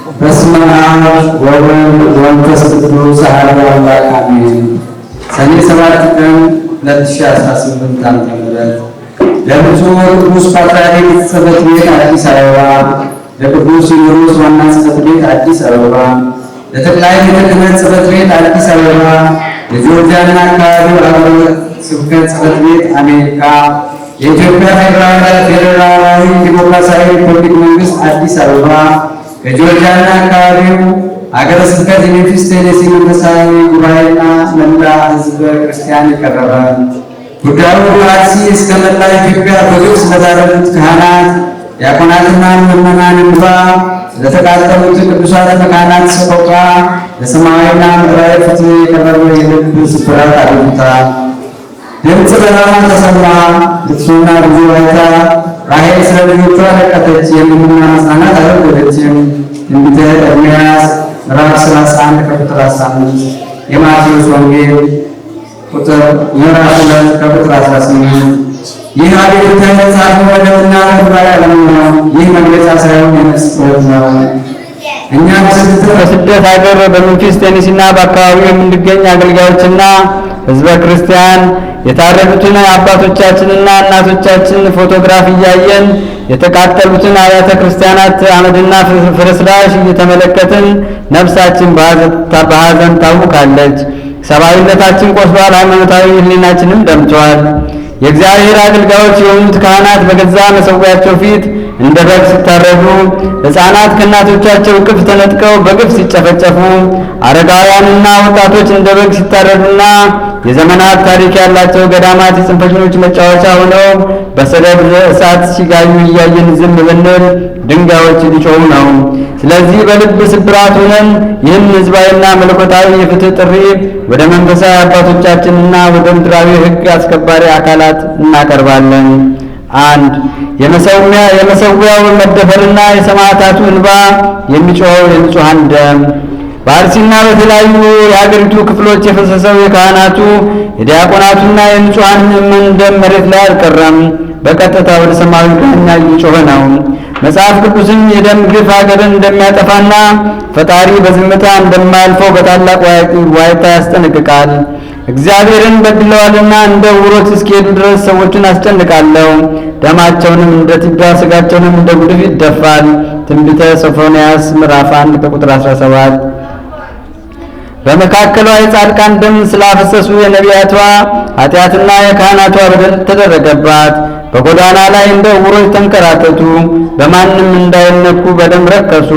በስመ አብ ወወልድ ወመንፈስ ቅዱስ አሐዱ አምላክ አሜን። ሰኔ 7 ቀን 2018 ዓ.ም ለብፁዕ ወቅዱስ ፓትርያርክ ጽሕፈት ቤት አዲስ አበባ፣ ለቅዱስ ሲኖዶስ ዋና ጽሕፈት ቤት አዲስ አበባ፣ ለጠቅላይ ቤተ ክህነት ጽሕፈት ቤት አዲስ አበባ፣ ለጆርጂያና አካባቢው ሀገረ ስብከት ጽሕፈት ቤት አሜሪካ፣ የኢትዮጵያ ፌዴራላዊ ዲሞክራሲያዊ ሪፐብሊክ መንግስት አዲስ አበባ፣ ከጆርጂያና አካባቢው ሀገረ ስብከት የሜምፊስ ቴኔሲ መንፈሳዊ ጉባኤና መላ ሕዝበ ክርስቲያን የቀረበ። ጉዳዩ ከአርሲ እስከ መላ ኢትዮጵያ በግፍ ስለታረዱት ካህናት፣ ዲያቆናትና ምዕመናን እንባ፣ ስለተቃጠሉት ቅዱሳት መካናት ሰቆቃ፣ ለሰማያዊና ምድራዊ ፍትሕ የቀረበ የልብ ስብራት አቤቱታ። ድምፅ በራማ ተሰማ፣ ልቅሶና ብዙ ዋይታ። ራሔል ስለ ልጆቿ ለቀተች፣ የልምና መጽናናት አልወደደችም። ትንቢተ ኤርምያስ ምዕራፍ 31 ከቁጥር 15፣ የማቴዎስ ወንጌል ቁጥር ምዕራፍ 2 ከቁጥር 18። ይህ አቤቱታ የተጻፈው በደምና በተግባር ዓለም ነው። ይህ መግለጫ ሳይሆን የነፍስ ጩኸት ነው። እኛ በስደት ሀገር በሜምፊስ ቴኔሲና በአካባቢው የምንገኝ አገልጋዮችና ሕዝበ ክርስቲያን የታረዱትን አባቶቻችንና እናቶቻችን ፎቶግራፍ እያየን፣ የተቃጠሉትን አብያተ ክርስቲያናት አመድና ፍርስራሽ እየተመለከትን ነፍሳችን በሐዘን ታውካለች። ሰብአዊነታችን ቆስሏል፣ ሃይማኖታዊ ሕሊናችንም ደምቷል። የእግዚአብሔር አገልጋዮች የሆኑት ካህናት በገዛ መሠዊያቸው ፊት እንደ በግ ሲታረዱ፣ ሕፃናት ከእናቶቻቸው እቅፍ ተነጥቀው በግፍ ሲጨፈጨፉ፣ አረጋውያንና ወጣቶች እንደ በግ ሲታረዱና የዘመናት ታሪክ ያላቸው ገዳማት የጽንፈኞች መጫወቻ ሆነው በሰደድ እሳት ሲጋዩ እያየን ዝም ብንል ድንጋዮች ሊጮሁ ነው። ስለዚህ በልብ ስብራት ሆነን ይህን ሕዝባዊና መለኮታዊ የፍትህ ጥሪ ወደ መንፈሳዊ አባቶቻችንና ወደ ምድራዊ ሕግ አስከባሪ አካላት እናቀርባለን። አንድ፣ የመሰዊያው መደፈርና የሰማዕታቱ እንባ የሚጮኸው የንጹሐን ደም። በአርሲና በተለያዩ የሀገሪቱ ክፍሎች የፈሰሰው የካህናቱ፣ የዲያቆናቱና የንጹሐን ምዕመን ደም መሬት ላይ አልቀረም፣ በቀጥታ ወደ ሰማያዊ ዳኛ እየጮኸ ነው። መጽሐፍ ቅዱስም የደም ግፍ ሀገርን እንደሚያጠፋና ፈጣሪ በዝምታ እንደማያልፈው በታላቅ ዋይታ ያስጠነቅቃል። እግዚአብሔርን በድለዋልና እንደ ዕውሮች እስኪሄዱ ድረስ ሰዎችን አስጨንቃለሁ፣ ደማቸውንም እንደ ትቢያ ስጋቸውንም እንደ ጉድፍ ይደፋል። ትንቢተ ሶፎንያስ ምዕራፍ 1 ከቁጥር 17። በመካከሏ የጻድቃን ደም ስላፈሰሱ የነቢያቷ ኃጢአትና የካህናቷ በደል ተደረገባት። በጎዳና ላይ እንደ ዕውሮች ተንከራተቱ፣ በማንም እንዳይነኩ በደም ረከሱ።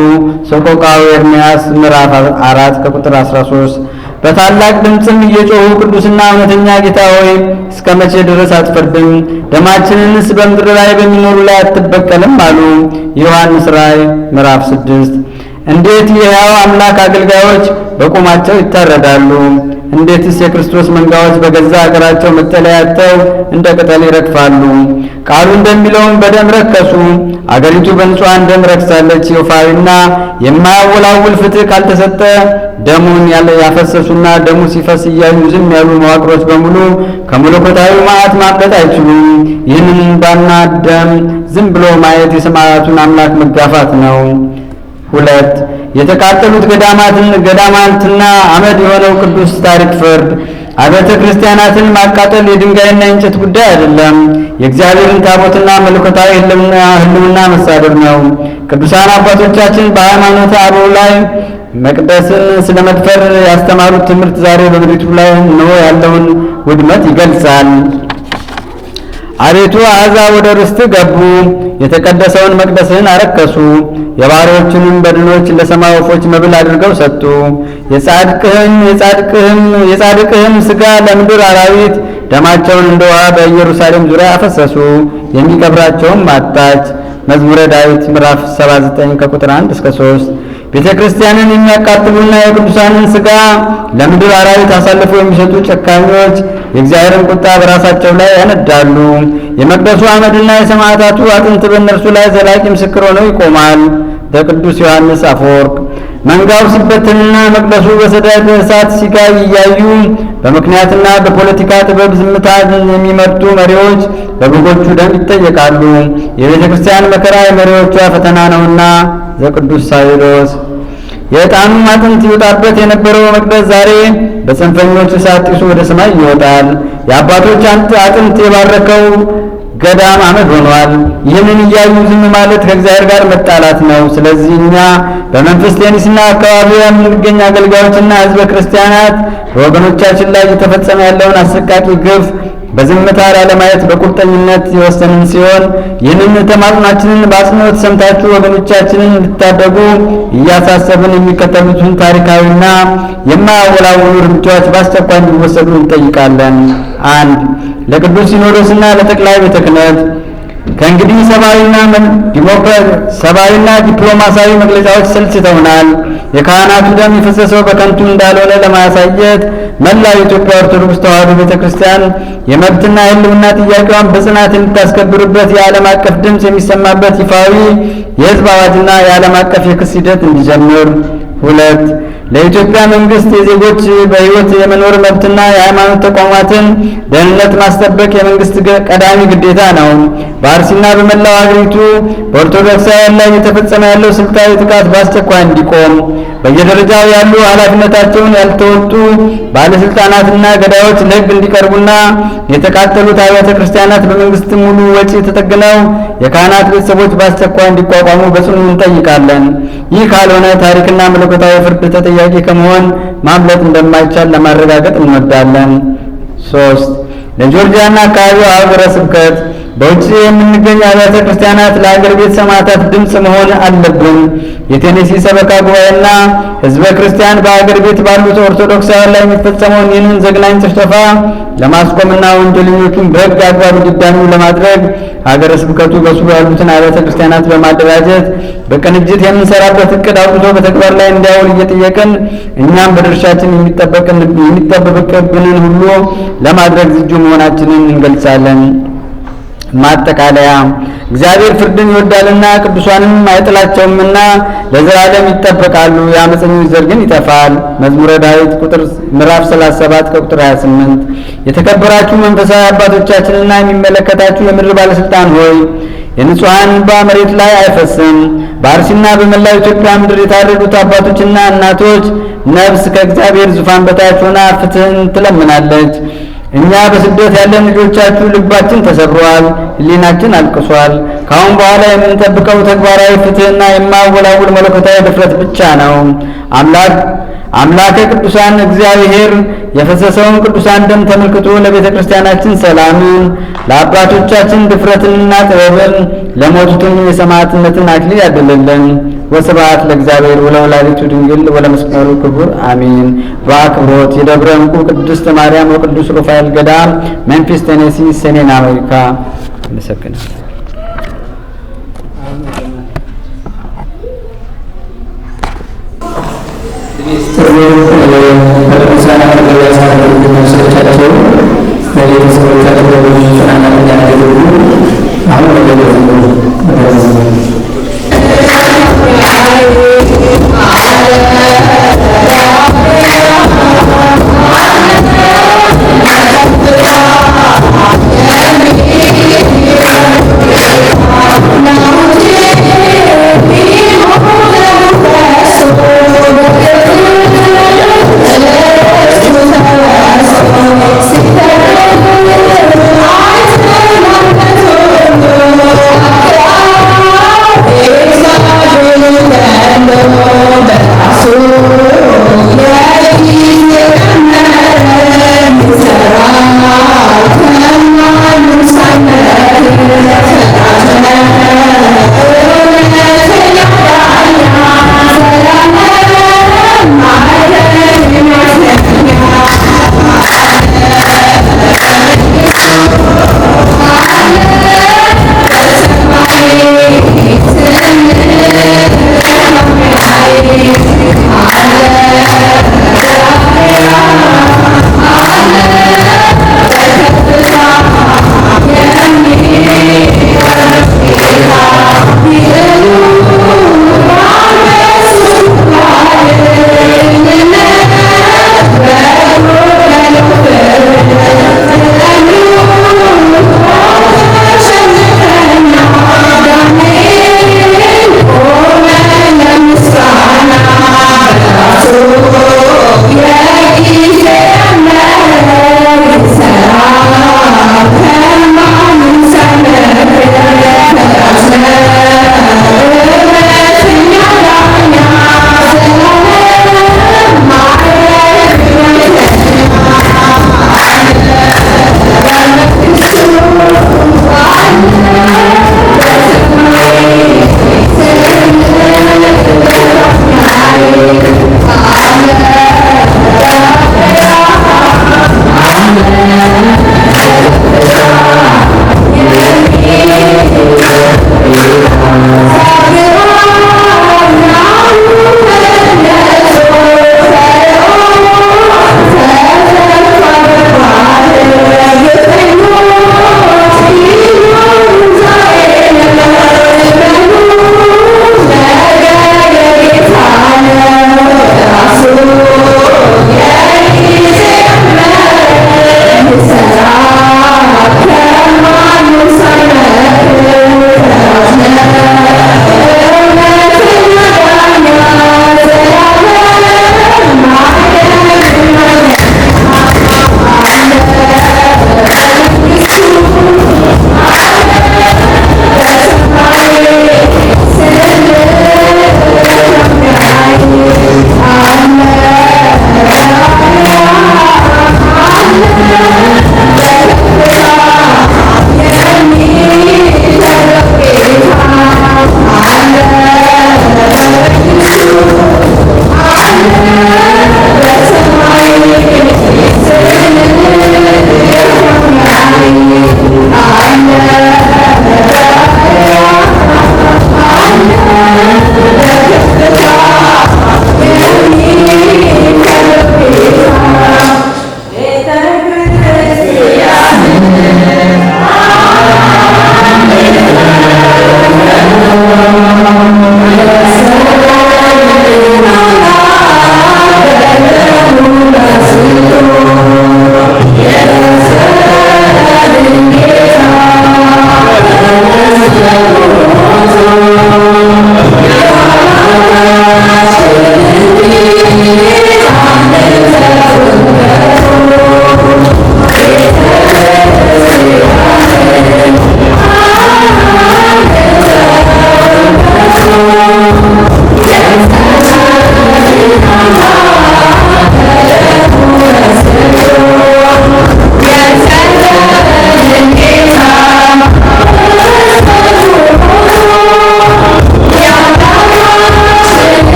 ሰቆቃወ ኤርምያስ ምዕራፍ 4 ከቁጥር 13። በታላቅ ድምፅም እየጮሁ ቅዱስና እውነተኛ ጌታ ሆይ፣ እስከ መቼ ድረስ አትፈርድም? ደማችንንስ በምድር ላይ በሚኖሩ ላይ አትበቀልም? አሉ። የዮሐንስ ራእይ ምዕራፍ 6። እንዴት የሕያው አምላክ አገልጋዮች በቁማቸው ይታረዳሉ? እንዴትስ የክርስቶስ መንጋዎች በገዛ አገራቸው መጠለያ አጥተው እንደ ቅጠል ይረግፋሉ? ቃሉ እንደሚለውም በደም ረከሱ። አገሪቱ በንጹሐን ደም ረክሳለች። ይፋዊና የማያወላውል ፍትሕ ካልተሰጠ ደሙን ያፈሰሱና ደሙ ሲፈስ እያዩ ዝም ያሉ መዋቅሮች በሙሉ ከመለኮታዊ መዓት ማምለጥ አይችሉም። ይህንን እንባና ደም ዝም ብሎ ማየት የሰማያቱን አምላክ መጋፋት ነው። ሁለት፣ የተቃጠሉት ገዳማትና አመድ የሆነው ቅዱስ ታሪክ ፍርድ። አብያተ ክርስቲያናትን ማቃጠል የድንጋይና የእንጨት ጉዳይ አይደለም። የእግዚአብሔርን ታቦትና መለኮታዊ ሕልውና መሳደብ ነው። ቅዱሳን አባቶቻችን በሃይማኖተ አበው ላይ መቅደስን ስለመድፈር ያስተማሩት ትምህርት ዛሬ በምድሪቱ ላይ እነሆ ያለውን ውድመት ይገልጻል። አቤቱ፣ አሕዛብ ወደ ርስትህ ገቡ፣ የተቀደሰውን መቅደስህን አረከሱ፣ የባሪያዎችንም በድኖች ለሰማይ ወፎች መብል አድርገው ሰጡ። የጻድቅህም ሥጋ ለምድር አራዊት፣ ደማቸውን እንደ ውሃ በኢየሩሳሌም ዙሪያ አፈሰሱ፣ የሚቀብራቸውም አጣች። መዝሙረ ዳዊት ምዕራፍ 79 ከቁጥር 1 እስከ 3። ቤተ ክርስቲያንን የሚያቃጥሉና የቅዱሳንን ሥጋ ለምድር አራዊት አሳልፈው የሚሰጡ ጨካኞች የእግዚአብሔርን ቁጣ በራሳቸው ላይ ያነዳሉ። የመቅደሱ አመድና የሰማዕታቱ አጥንት በእነርሱ ላይ ዘላቂ ምስክር ሆነው ይቆማል። በቅዱስ ዮሐንስ አፈወርቅ። መንጋው ሲበተንና መቅደሱ በሰደድ እሳት ሲጋይ እያዩ በምክንያትና በፖለቲካ ጥበብ ዝምታን የሚመርጡ መሪዎች በበጎቹ ደም ይጠየቃሉ። የቤተ ክርስቲያን መከራ የመሪዎቿ ፈተና ነውና። ዘቅዱስ ሳዊሮስ። የዕጣኑ ማጥንት ይወጣበት የነበረው መቅደስ ዛሬ በጽንፈኞች እሳት ጢሱ ወደ ሰማይ ይወጣል። የአባቶች አጥንት የባረከው ገዳም አመድ ሆኗል። ይህንን እያዩ ዝም ማለት ከእግዚአብሔር ጋር መጣላት ነው። ስለዚህ እኛ በመንፈስ ቴኒስና አካባቢ የምንገኝ አገልጋዮችና ሕዝበ ክርስቲያናት በወገኖቻችን ላይ እየተፈጸመ ያለውን አሰቃቂ ግፍ በዝምታ ላለማየት በቁርጠኝነት የወሰንን ሲሆን ይህንን ተማጽኗችንን በአጽንኦት ሰምታችሁ ወገኖቻችንን እንድታደጉ እያሳሰብን የሚከተሉትን ታሪካዊና የማያወላውሉ እርምጃዎች በአስቸኳይ እንዲወሰዱ እንጠይቃለን። አንድ፣ ለቅዱስ ሲኖዶስና ለጠቅላይ ቤተ ክህነት ከእንግዲህ ሰብአዊና ዲፕሎማሲያዊ መግለጫዎች ሰልችተውናል። የካህናቱ ደም የፈሰሰው በከንቱ እንዳልሆነ ለማሳየት መላው የኢትዮጵያ ኦርቶዶክስ ተዋሕዶ ቤተ ክርስቲያን የመብትና የሕልውና ጥያቄዋን በጽናት የምታስከብርበት የዓለም አቀፍ ድምፅ የሚሰማበት ይፋዊ የሕዝብ አዋጅና የዓለም አቀፍ የክስ ሂደት እንዲጀምር። ሁለት፣ ለኢትዮጵያ መንግስት የዜጎች በሕይወት የመኖር መብትና የሃይማኖት ተቋማትን ደህንነት ማስጠበቅ የመንግስት ቀዳሚ ግዴታ ነው። በአርሲና በመላው አገሪቱ በኦርቶዶክሳውያን ላይ እየተፈጸመ ያለው ስልታዊ ጥቃት በአስቸኳይ እንዲቆም፣ በየደረጃው ያሉ ኃላፊነታቸውን ያልተወጡ ባለስልጣናትና ገዳዮች ለሕግ እንዲቀርቡና የተቃጠሉት አብያተ ክርስቲያናት በመንግስት ሙሉ ወጪ ተጠግነው የካህናት ቤተሰቦች በአስቸኳይ እንዲቋቋሙ በጽኑ እንጠይቃለን። ይህ ካልሆነ ታሪክና መለኮታዊ ፍርድ ተጠያቂ ከመሆን ማምለጥ እንደማይቻል ለማረጋገጥ እንወዳለን። ሶስት፣ ለጆርጂያና አካባቢው አህጉረ ስብከት በውጭ የምንገኝ አብያተ ክርስቲያናት ለአገር ቤት ሰማዕታት ድምፅ መሆን አለብን። የቴኔሲ ሰበካ ጉባኤና ሕዝበ ክርስቲያን በአገር ቤት ባሉት ኦርቶዶክሳውያን ላይ የሚፈጸመውን ይህንን ዘግናኝ ጭፍጨፋ ለማስቆምና ወንጀለኞቹን በሕግ አግባብ እንዲዳኙ ለማድረግ ሀገረ ስብከቱ በስሩ ያሉትን አብያተ ክርስቲያናት በማደራጀት በቅንጅት የምንሰራበት እቅድ አውጥቶ በተግባር ላይ እንዲያውል እየጠየቅን እኛም በድርሻችን የሚጠበቅብንን ሁሉ ለማድረግ ዝግጁ መሆናችንን እንገልጻለን። ማጠቃለያ፣ እግዚአብሔር ፍርድን ይወዳልና ቅዱሳንም አይጥላቸውምና ለዘላለም ይጠበቃሉ፣ የአመፀኞች ዘር ግን ይጠፋል። መዝሙረ ዳዊት ቁጥር ምዕራፍ 37 ከቁጥር 28። የተከበራችሁ መንፈሳዊ አባቶቻችንና የሚመለከታችሁ የምድር ባለስልጣን ሆይ፣ የንጹሐን እንባ መሬት ላይ አይፈስም። በአርሲና በመላው ኢትዮጵያ ምድር የታረዱት አባቶችና እናቶች ነፍስ ከእግዚአብሔር ዙፋን በታች ሆና ፍትህን ትለምናለች። እኛ በስደት ያለን ልጆቻችሁ ልባችን ተሰብሯል፣ ሕሊናችን አልቅሷል። ከአሁን በኋላ የምንጠብቀው ተግባራዊ ፍትህና የማያወላውል መለኮታዊ ድፍረት ብቻ ነው። አምላክ አምላከ ቅዱሳን እግዚአብሔር የፈሰሰውን ቅዱሳን ደም ተመልክቶ ለቤተ ክርስቲያናችን ሰላምን፣ ለአባቶቻችን ድፍረትንና ጥበብን፣ ለሞቱትም የሰማዕትነትን አክሊል ያድልልን። ወስብሐት ለእግዚአብሔር ወለወላዲቱ ድንግል ወለመስቀሉ ክቡር አሜን። በአክብሮት የደብረ ዕንቁ ቅድስት ማርያም ወቅዱስ ሩፋኤል ገዳም፣ ሜምፊስ ቴኔሲ፣ ሰሜን አሜሪካ። አመሰግናለሁ። በቅዱሳን አጠገብ ያሳደሩትን ነፍሶቻቸውን ለቤተሰቦቻቸው በብዙ መጽናናት እንዲያደርጉ አሁን ወደ መዝሙሩ።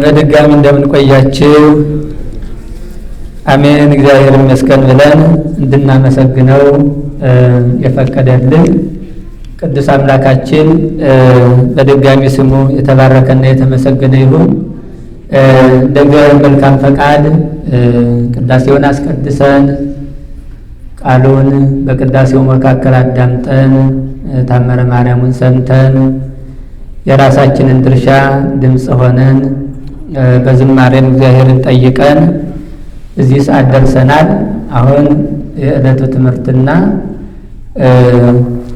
በድጋሚ እንደምን ቆያችሁ? አሜን። እግዚአብሔር ይመስገን ብለን እንድናመሰግነው የፈቀደልን ቅዱስ አምላካችን በድጋሚ ስሙ የተባረከና የተመሰገነ ይሁን። እንደ እግዚአብሔር መልካም ፈቃድ ቅዳሴውን አስቀድሰን ቃሉን በቅዳሴው መካከል አዳምጠን ታመረ ማርያሙን ሰምተን የራሳችንን ድርሻ ድምጽ ሆነን በዝማሬም እግዚአብሔርን ጠይቀን እዚህ ሰዓት ደርሰናል። አሁን የዕለቱ ትምህርትና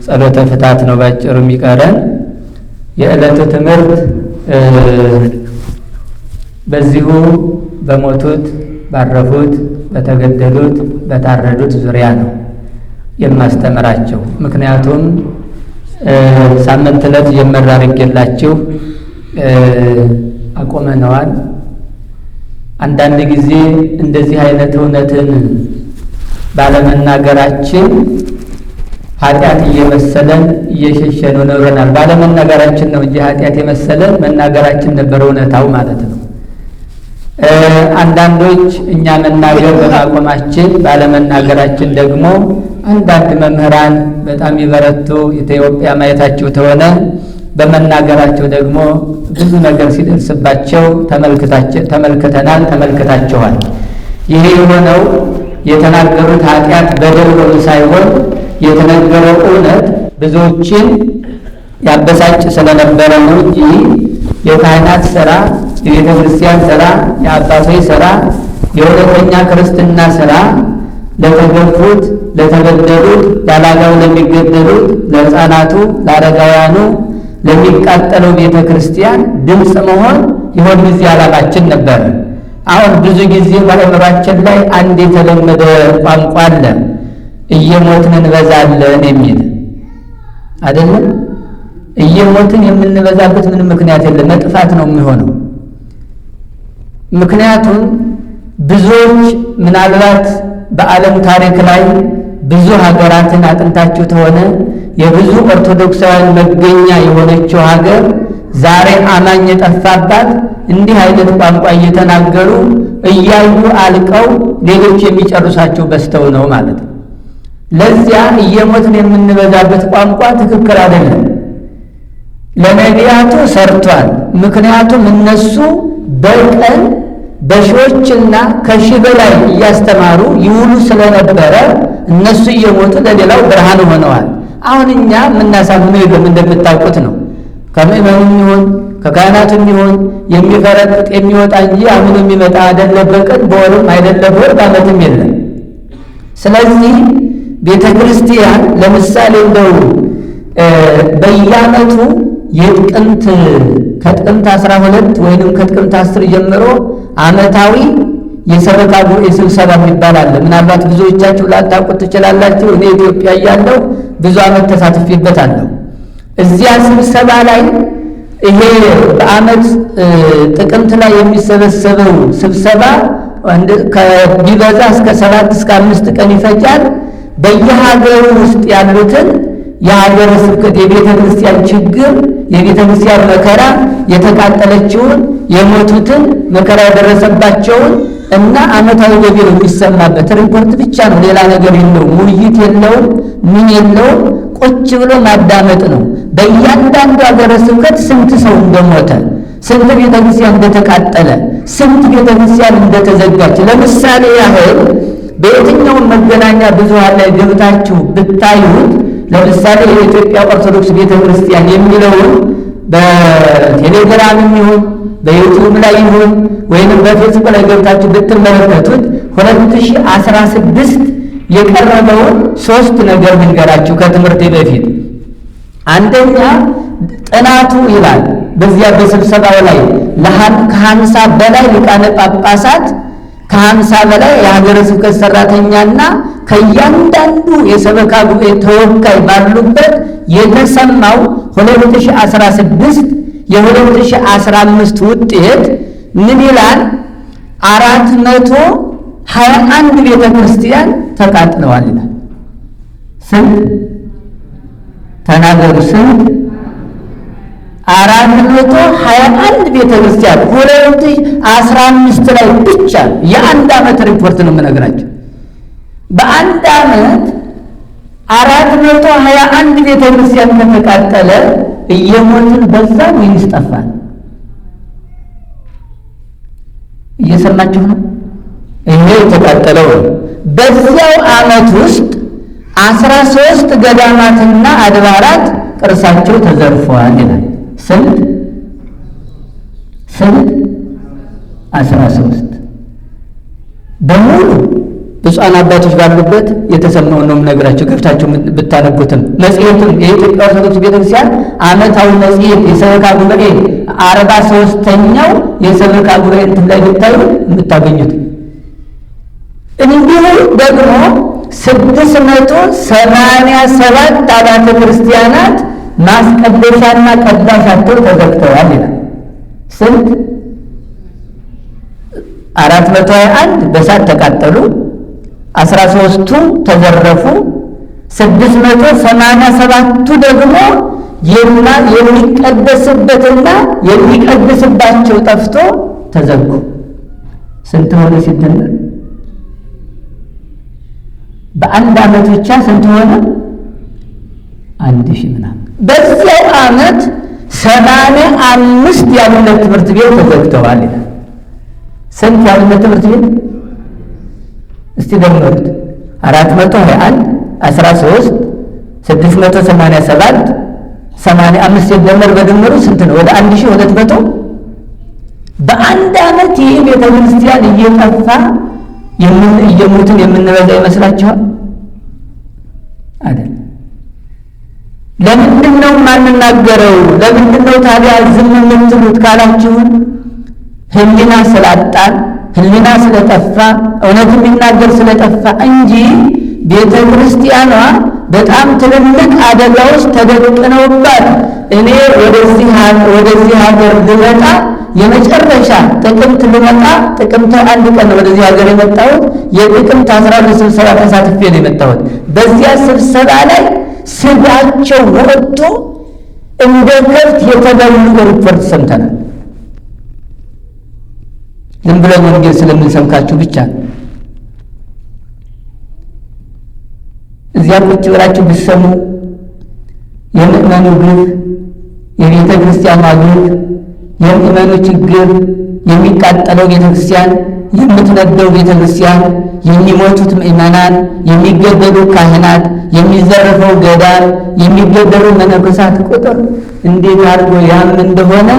ጸሎተ ፍታት ነው ባጭሩ የሚቀረን። የዕለቱ ትምህርት በዚሁ በሞቱት፣ ባረፉት፣ በተገደሉት፣ በታረዱት ዙሪያ ነው የማስተምራቸው። ምክንያቱም ሳምንት ዕለት ጀመር አድርጌላችሁ አቆመነዋል። አንዳንድ ጊዜ እንደዚህ አይነት እውነትን ባለመናገራችን ኃጢአት እየመሰለን እየሸሸነው ኖረናል። ባለመናገራችን ነው እንጂ ኃጢአት የመሰለን መናገራችን ነበር እውነታው ማለት ነው። አንዳንዶች እኛ መናገር በማቆማችን ባለመናገራችን ደግሞ አንዳንድ መምህራን በጣም የበረቱ ኢትዮጵያ ማየታችሁ ተሆነ በመናገራቸው ደግሞ ብዙ ነገር ሲደርስባቸው ተመልክተናል፣ ተመልክታችኋል። ይሄ የሆነው የተናገሩት ኃጢአት በደል ሆኖ ሳይሆን የተነገረው እውነት ብዙዎችን ያበሳጭ ስለነበረ ነው እንጂ የካህናት ስራ፣ የቤተ ክርስቲያን ስራ፣ የአባቶች ስራ፣ የእውነተኛ ክርስትና ስራ ለተገፉት፣ ለተበደሉት፣ ያላጋው ለሚገደሉት፣ ለሕፃናቱ፣ ለአረጋውያኑ፣ ለሚቃጠለው ቤተ ክርስቲያን ድምፅ መሆን የሆን ጊዜ ዓላማችን ነበረ። አሁን ብዙ ጊዜ በአእምሯችን ላይ አንድ የተለመደ ቋንቋ አለ፣ እየሞትን እንበዛለን የሚል አይደለም። እየሞትን የምንበዛበት ምንም ምክንያት የለም፣ መጥፋት ነው የሚሆነው። ምክንያቱም ብዙዎች ምናልባት በዓለም ታሪክ ላይ ብዙ ሀገራትን አጥንታችሁ ተሆነ የብዙ ኦርቶዶክሳውያን መገኛ የሆነችው ሀገር ዛሬ አማኝ የጠፋባት እንዲህ አይነት ቋንቋ እየተናገሩ እያዩ አልቀው ሌሎች የሚጨርሳቸው በዝተው ነው ማለት ነው። ለዚያ እየሞትን የምንበዛበት ቋንቋ ትክክል አይደለም። ለነቢያቱ ሰርቷል። ምክንያቱም እነሱ በቀን በሺዎችና ከሺህ በላይ እያስተማሩ ይውሉ ስለነበረ እነሱ እየሞቱ ለሌላው ብርሃን ሆነዋል። አሁን እኛ የምናሳምነው የለም፣ እንደምታውቁት ነው። ከምዕመኑም ይሁን ከካህናቱም ይሁን የሚፈረጥጥ የሚወጣ እንጂ አምኖ የሚመጣ አይደለ። በቀን በወርም አይደለ፣ በወር በዓመትም የለም። ስለዚህ ቤተ ክርስቲያን ለምሳሌ እንደው በየዓመቱ የጥቅምት ከጥቅምት 12 ወይንም ከጥቅምት 10 ጀምሮ ዓመታዊ የሰበካ ጉባኤ ስብሰባ የሚባል አለ። ምናልባት ብዙዎቻችሁ ላታውቁት ትችላላችሁ። እኔ ኢትዮጵያ እያለሁ ብዙ ዓመት ተሳትፌበታለሁ። እዚያ ስብሰባ ላይ ይሄ በዓመት ጥቅምት ላይ የሚሰበሰበው ስብሰባ ቢበዛ እስከ 7 እስከ 5 ቀን ይፈጃል። በየሀገሩ ውስጥ ያሉትን የሀገረ ስብከት የቤተ ክርስቲያን ችግር፣ የቤተ ክርስቲያን መከራ፣ የተቃጠለችውን፣ የሞቱትን፣ መከራ የደረሰባቸውን እና ዓመታዊ ገቢ ነው የሚሰማበት ሪፖርት ብቻ ነው። ሌላ ነገር የለውም። ውይይት የለውም። ምን የለውም። ቁጭ ብሎ ማዳመጥ ነው። በእያንዳንዱ ሀገረ ስብከት ስንት ሰው እንደሞተ፣ ስንት ቤተ ክርስቲያን እንደተቃጠለ፣ ስንት ቤተ ክርስቲያን እንደተዘጋች። ለምሳሌ ያህል በየትኛውም መገናኛ ብዙኃን ላይ ገብታችሁ ብታዩት ለምሳሌ የኢትዮጵያ ኦርቶዶክስ ቤተ ክርስቲያን የሚለውን በቴሌግራምም ይሁን በዩቲዩብ ላይ ይሁን ወይንም በፌስቡክ ላይ ገብታችሁ ብትመለከቱት 2016 የቀረበውን ሶስት ነገር ልንገራችሁ ከትምህርቴ በፊት። አንደኛ ጥናቱ ይላል በዚያ በስብሰባው ላይ ከ50 በላይ ሊቃነ ጳጳሳት ከ50 በላይ የሀገረ ስብከት ሰራተኛና ከእያንዳንዱ የሰበካ ጉባኤ ተወካይ ባሉበት የተሰማው 2016 የ2015 ውጤት ምን ይላል? 421 ቤተ ክርስቲያን ተቃጥለዋል ይላል። ስንት ተናገሩ? ስንት? 421 ቤተ ክርስቲያን 2015 ላይ ብቻ የአንድ ዓመት ሪፖርት ነው የምነግራቸው። በአንድ ዓመት 421 ቤተ ክርስቲያን ከተቃጠለ እየሞትን በዛ ወይንስ ጠፋን? እየሰማችሁ ነው? ይሄ የተቃጠለው ነው። በዚያው ዓመት ውስጥ 13 ገዳማትና አድባራት ቅርሳቸው ተዘርፈዋል ይላል። ስንት ስንት? 13 በሙሉ ብፁዓን አባቶች ባሉበት የተሰማውን ነው የምነግራቸው። ገብታችሁ ብታነቡትም መጽሔቱን የኢትዮጵያ ኦርቶዶክስ ቤተክርስቲያን ዓመታዊ መጽሔት የሰበካ ጉባኤ 43ኛው የሰበካ ጉባኤ እንትን ላይ ብታዩ የምታገኙት። እንዲሁ ደግሞ 687 አብያተ ክርስቲያናት ማስቀደሻና ቀዳሽ አጥተው ተዘግተዋል ይላል። ስንት? 421 በሳት ተቃጠሉ፣ 13ቱ ተዘረፉ፣ 687ቱ ደግሞ የሚቀደስበትና የሚቀድስባቸው ጠፍቶ ተዘጉ። ስንት ሆነ ሲደመር? በአንድ ዓመት ብቻ ስንት ሆነ? 1000 ምናምን። በዚያው ዓመት 85 የአብነት ትምህርት ቤት ተዘግተዋል ይላል። ስንት የአብነት ትምህርት ቤት? እስቲ ደምሩት። 421፣ 13፣ 687፣ 85 ሲደመር በድምሩ ስንት ነው? ወደ 1200። በአንድ ዓመት ይህ ቤተ ክርስቲያን እየጠፋ እየሞትን የምንበዛ ይመስላችኋል? አይደል? ለምንድን ነው የማንናገረው? ለምንድን ነው ታዲያ ዝም የምትሉት ካላችሁን፣ ሕሊና ስላጣን፣ ሕሊና ስለጠፋ፣ እውነት የሚናገር ስለጠፋ እንጂ ቤተ ክርስቲያኗ በጣም ትልልቅ አደጋዎች ተደቅነውባት፣ እኔ ወደዚህ ሀገር ልመጣ የመጨረሻ ጥቅምት ልመጣ፣ ጥቅምት 1 ቀን ወደዚህ ሀገር የመጣሁት፣ የጥቅምት 12 ስብሰባ ተሳትፌ ነው የመጣሁት። በዚያ ስብሰባ ላይ ስጋቸው ወጥቶ እንደ ከብት የተበሉ ሪፖርት ሰምተናል። ዝም ብለን ወንጌል ስለምንሰብካችሁ ብቻ እዚያ ቁጭ ብላችሁ ብትሰሙ የምእመኑ ግፍ፣ የቤተ ክርስቲያኗ ግፍ፣ የምእመኑ ችግር፣ የሚቃጠለው ቤተ ክርስቲያን፣ የምትነደው ቤተ ክርስቲያን፣ የሚሞቱት ምእመናን፣ የሚገደሉ ካህናት፣ የሚዘረፈው ገዳም፣ የሚገደሉ መነኮሳት ቁጥር እንዴት አድርጎ ያም እንደሆነ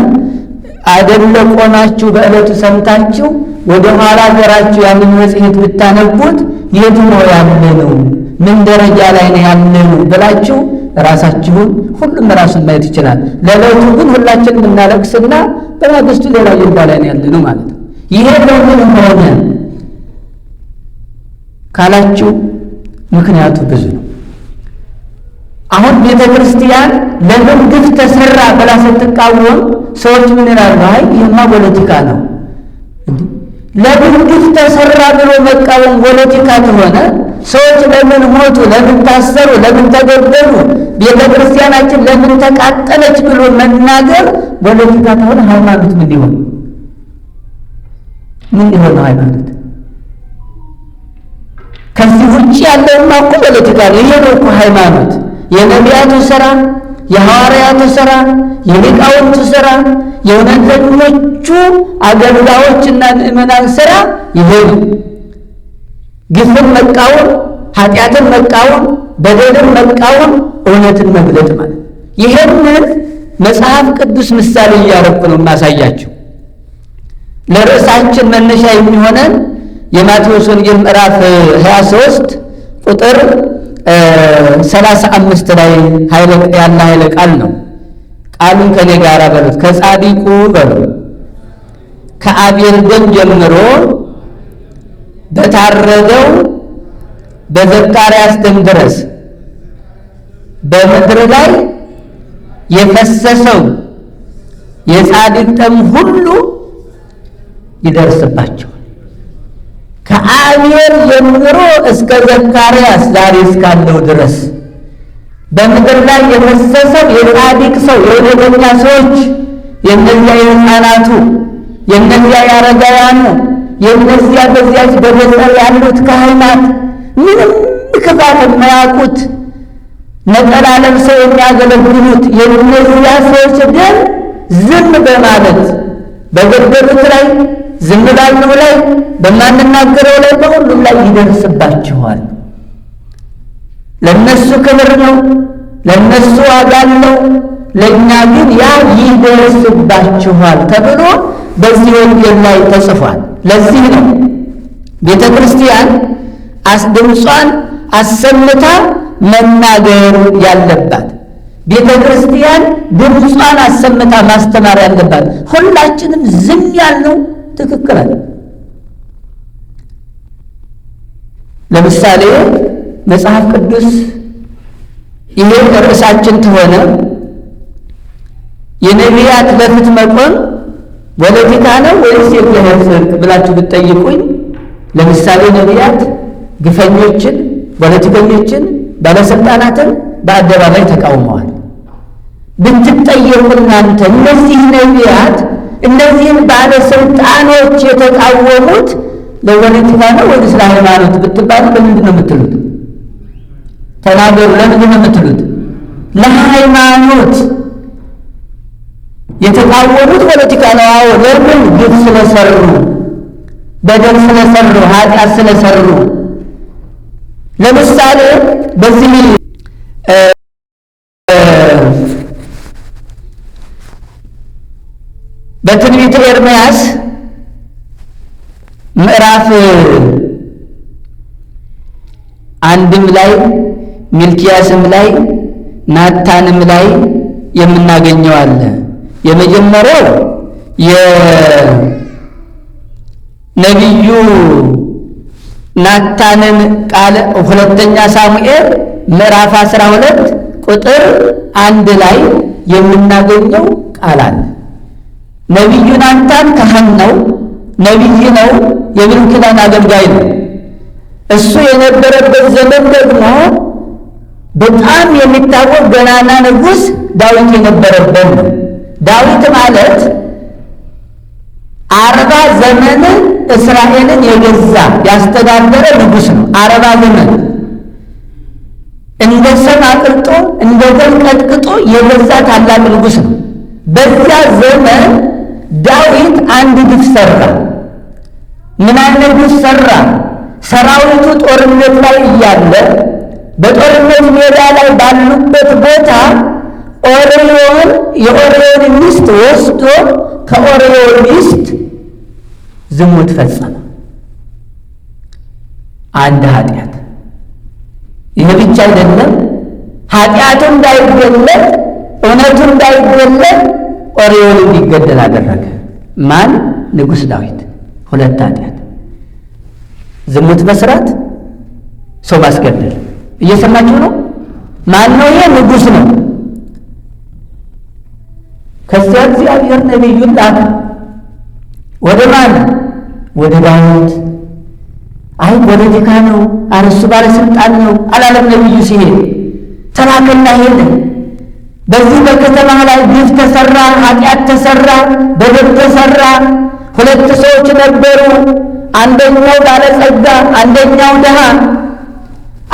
አደለ ቆማችሁ በዕለቱ ሰምታችሁ ወደ ኋላ ገራችሁ ያንን መጽሔት ብታነቡት የት ነው ያለነው፣ ምን ደረጃ ላይ ነው ያለነው ብላችሁ ራሳችሁን ሁሉም ራሱን ማየት ይችላል። ለዕለቱ ግን ሁላችንም እናለቅስና በማግስቱ ሌላ አጀንዳ ላይ ነው ያለነው ማለት ነው። ይሄ ለምን ሆነ ካላችሁ ምክንያቱ ብዙ ነው። አሁን ቤተ ክርስቲያን ለምን ግፍ ተሰራ ብላ ስትቃወም ሰዎች ምን ይላሉ? አይ ይሄማ ፖለቲካ ነው። ለምን ግፍ ተሰራ ብሎ መቃወም ፖለቲካ ከሆነ ሰዎች ለምን ሞቱ፣ ለምን ታሰሩ፣ ለምን ተገደሉ፣ ቤተ ክርስቲያናችን ለምን ተቃጠለች ብሎ መናገር ፖለቲካ ከሆነ ሃይማኖት ምን ሊሆን ምን ሊሆን ነው ሃይማኖት? ከዚህ ውጭ ያለውማ እኮ ፖለቲካ ነው። ይሄ ነው እኮ ሃይማኖት። የነቢያቱ ስራ፣ የሐዋርያቱ ስራ፣ የሊቃውንቱ ስራ፣ የእውነተኞቹ አገልጋዮችና ምእመናን ስራ ይሄ ነው። ግፍን መቃወም፣ ኃጢአትን መቃወም፣ በደልን መቃወም፣ እውነትን መግለጥ ማለት። ይሄንን መጽሐፍ ቅዱስ ምሳሌ እያደረኩ ነው የማሳያችሁ። ለርዕሳችን መነሻ የሚሆነን የማቴዎስ ወንጌል ምዕራፍ 23 ቁጥር 35 ላይ ያለ ኃይለ ቃል ነው። ቃሉን ከኔ ጋር በሉት። ከጻድቁ በሉ ከአቤል ደም ጀምሮ በታረደው በዘካርያስ ደም ድረስ በምድር ላይ የፈሰሰው የጻድቅ ደም ሁሉ ይደርስባቸዋል። ከአቤል ጀምሮ እስከ ዘካርያስ ዛሬ እስካለው ድረስ በምድር ላይ የፈሰሰው የጻድቅ ሰው፣ የእውነተኛ ሰዎች፣ የእነዚያ የሕፃናቱ፣ የእነዚያ የአረጋውያኑ፣ የእነዚያ በዚያች በገጠር ያሉት ካህናት፣ ምንም ክፋት የማያውቁት ነጠላ ለብሰው የሚያገለግሉት የእነዚያ ሰዎች ደም ዝም በማለት በገደሉት ላይ፣ ዝም ባልነው ላይ፣ በማንናገረው ላይ፣ በሁሉም ላይ ይደርስባቸዋል። ለነሱ ክብር ነው፣ ለነሱ ዋጋ አለው፣ ለእኛ ግን ያ ይደርስባችኋል ተብሎ በዚህ ወንጌል ላይ ተጽፏል። ለዚህ ነው ቤተ ክርስቲያን ድምጿን አሰምታ መናገር ያለባት። ቤተ ክርስቲያን ድምጿን አሰምታ ማስተማር ያለባት። ሁላችንም ዝም ያልነው ትክክል አይደለም። ለምሳሌ መጽሐፍ ቅዱስ ይሄ ርዕሳችን ተሆነ የነቢያት ለፍትህ መቆም ፖለቲካ ነው ወይስ የእግዚአብሔር ጽድቅ ብላችሁ ብትጠይቁኝ፣ ለምሳሌ ነቢያት ግፈኞችን፣ ፖለቲከኞችን፣ ባለስልጣናትን በአደባባይ ተቃውመዋል። ብትጠየቁ እናንተ እነዚህ ነቢያት እነዚህን ባለስልጣኖች የተቃወሙት ለፖለቲካ ነው ወይስ ለሃይማኖት ብትባሉ በምንድን ነው የምትሉት? ተናገሩ። ለምንድን ነው የምትሉት? ለሃይማኖት። የተቃወሙት ፖለቲካ ነው። አዎ፣ ለምን? ግፍ ስለሰሩ፣ በደል ስለሰሩ፣ ኃጢአት ስለሰሩ። ለምሳሌ በዚህ በትንቢተ ኤርምያስ ምዕራፍ 1ም ላይ ሚልኪያስም ላይ ናታንም ላይ የምናገኘው አለ። የመጀመሪያው የነቢዩ ናታንን ቃል ሁለተኛ ሳሙኤል ምዕራፍ 12 ቁጥር 1 ላይ የምናገኘው ቃል አለ። ነቢዩ ናታን ካህን ነው፣ ነቢይ ነው፣ የብሉይ ኪዳን አገልጋይ ነው። እሱ የነበረበት ዘመን ደግሞ በጣም የሚታወቅ ገናና ንጉሥ ዳዊት የነበረበት ነው። ዳዊት ማለት 40 ዘመን እስራኤልን የገዛ ያስተዳደረ ንጉሥ ነው። 40 ዘመን እንደ ሰም አቅልጦ እንደ ገል ቀጥቅጦ የገዛ ታላቅ ንጉሥ ነው። በዚያ ዘመን ዳዊት አንድ ግፍ ሰራ። ምን አይነት ግፍ ሰራ? ሰራዊቱ ጦርነት ላይ እያለ በጦርነት ሜዳ ላይ ባሉበት ቦታ ኦርዮን የኦርዮን ሚስት ወስዶ ከኦርዮን ሚስት ዝሙት ፈጸመ። አንድ ኃጢአት። ይህ ብቻ አይደለም። ኃጢአቱ እንዳይገለጥ እውነቱ እንዳይገለጥ ኦርዮን እንዲገደል አደረገ። ማን? ንጉሥ ዳዊት። ሁለት ኃጢአት፣ ዝሙት መስራት፣ ሰው ማስገደል። እየሰማችሁ ነው? ማን ነው ይሄ? ንጉሥ ነው። ከዚያ እግዚአብሔር ነቢዩን ላከ። ወደ ማን? ወደ ዳዊት። አይ ፖለቲካ ነው፣ እሱ ባለስልጣን ነው አላለም። ነቢዩ ሲሄድ ተላከና ሄደ። በዚህ በከተማ ላይ ግፍ ተሰራ፣ ኃጢአት ተሰራ፣ በደል ተሰራ። ሁለት ሰዎች ነበሩ። አንደኛው ባለጸጋ፣ አንደኛው ድሃ።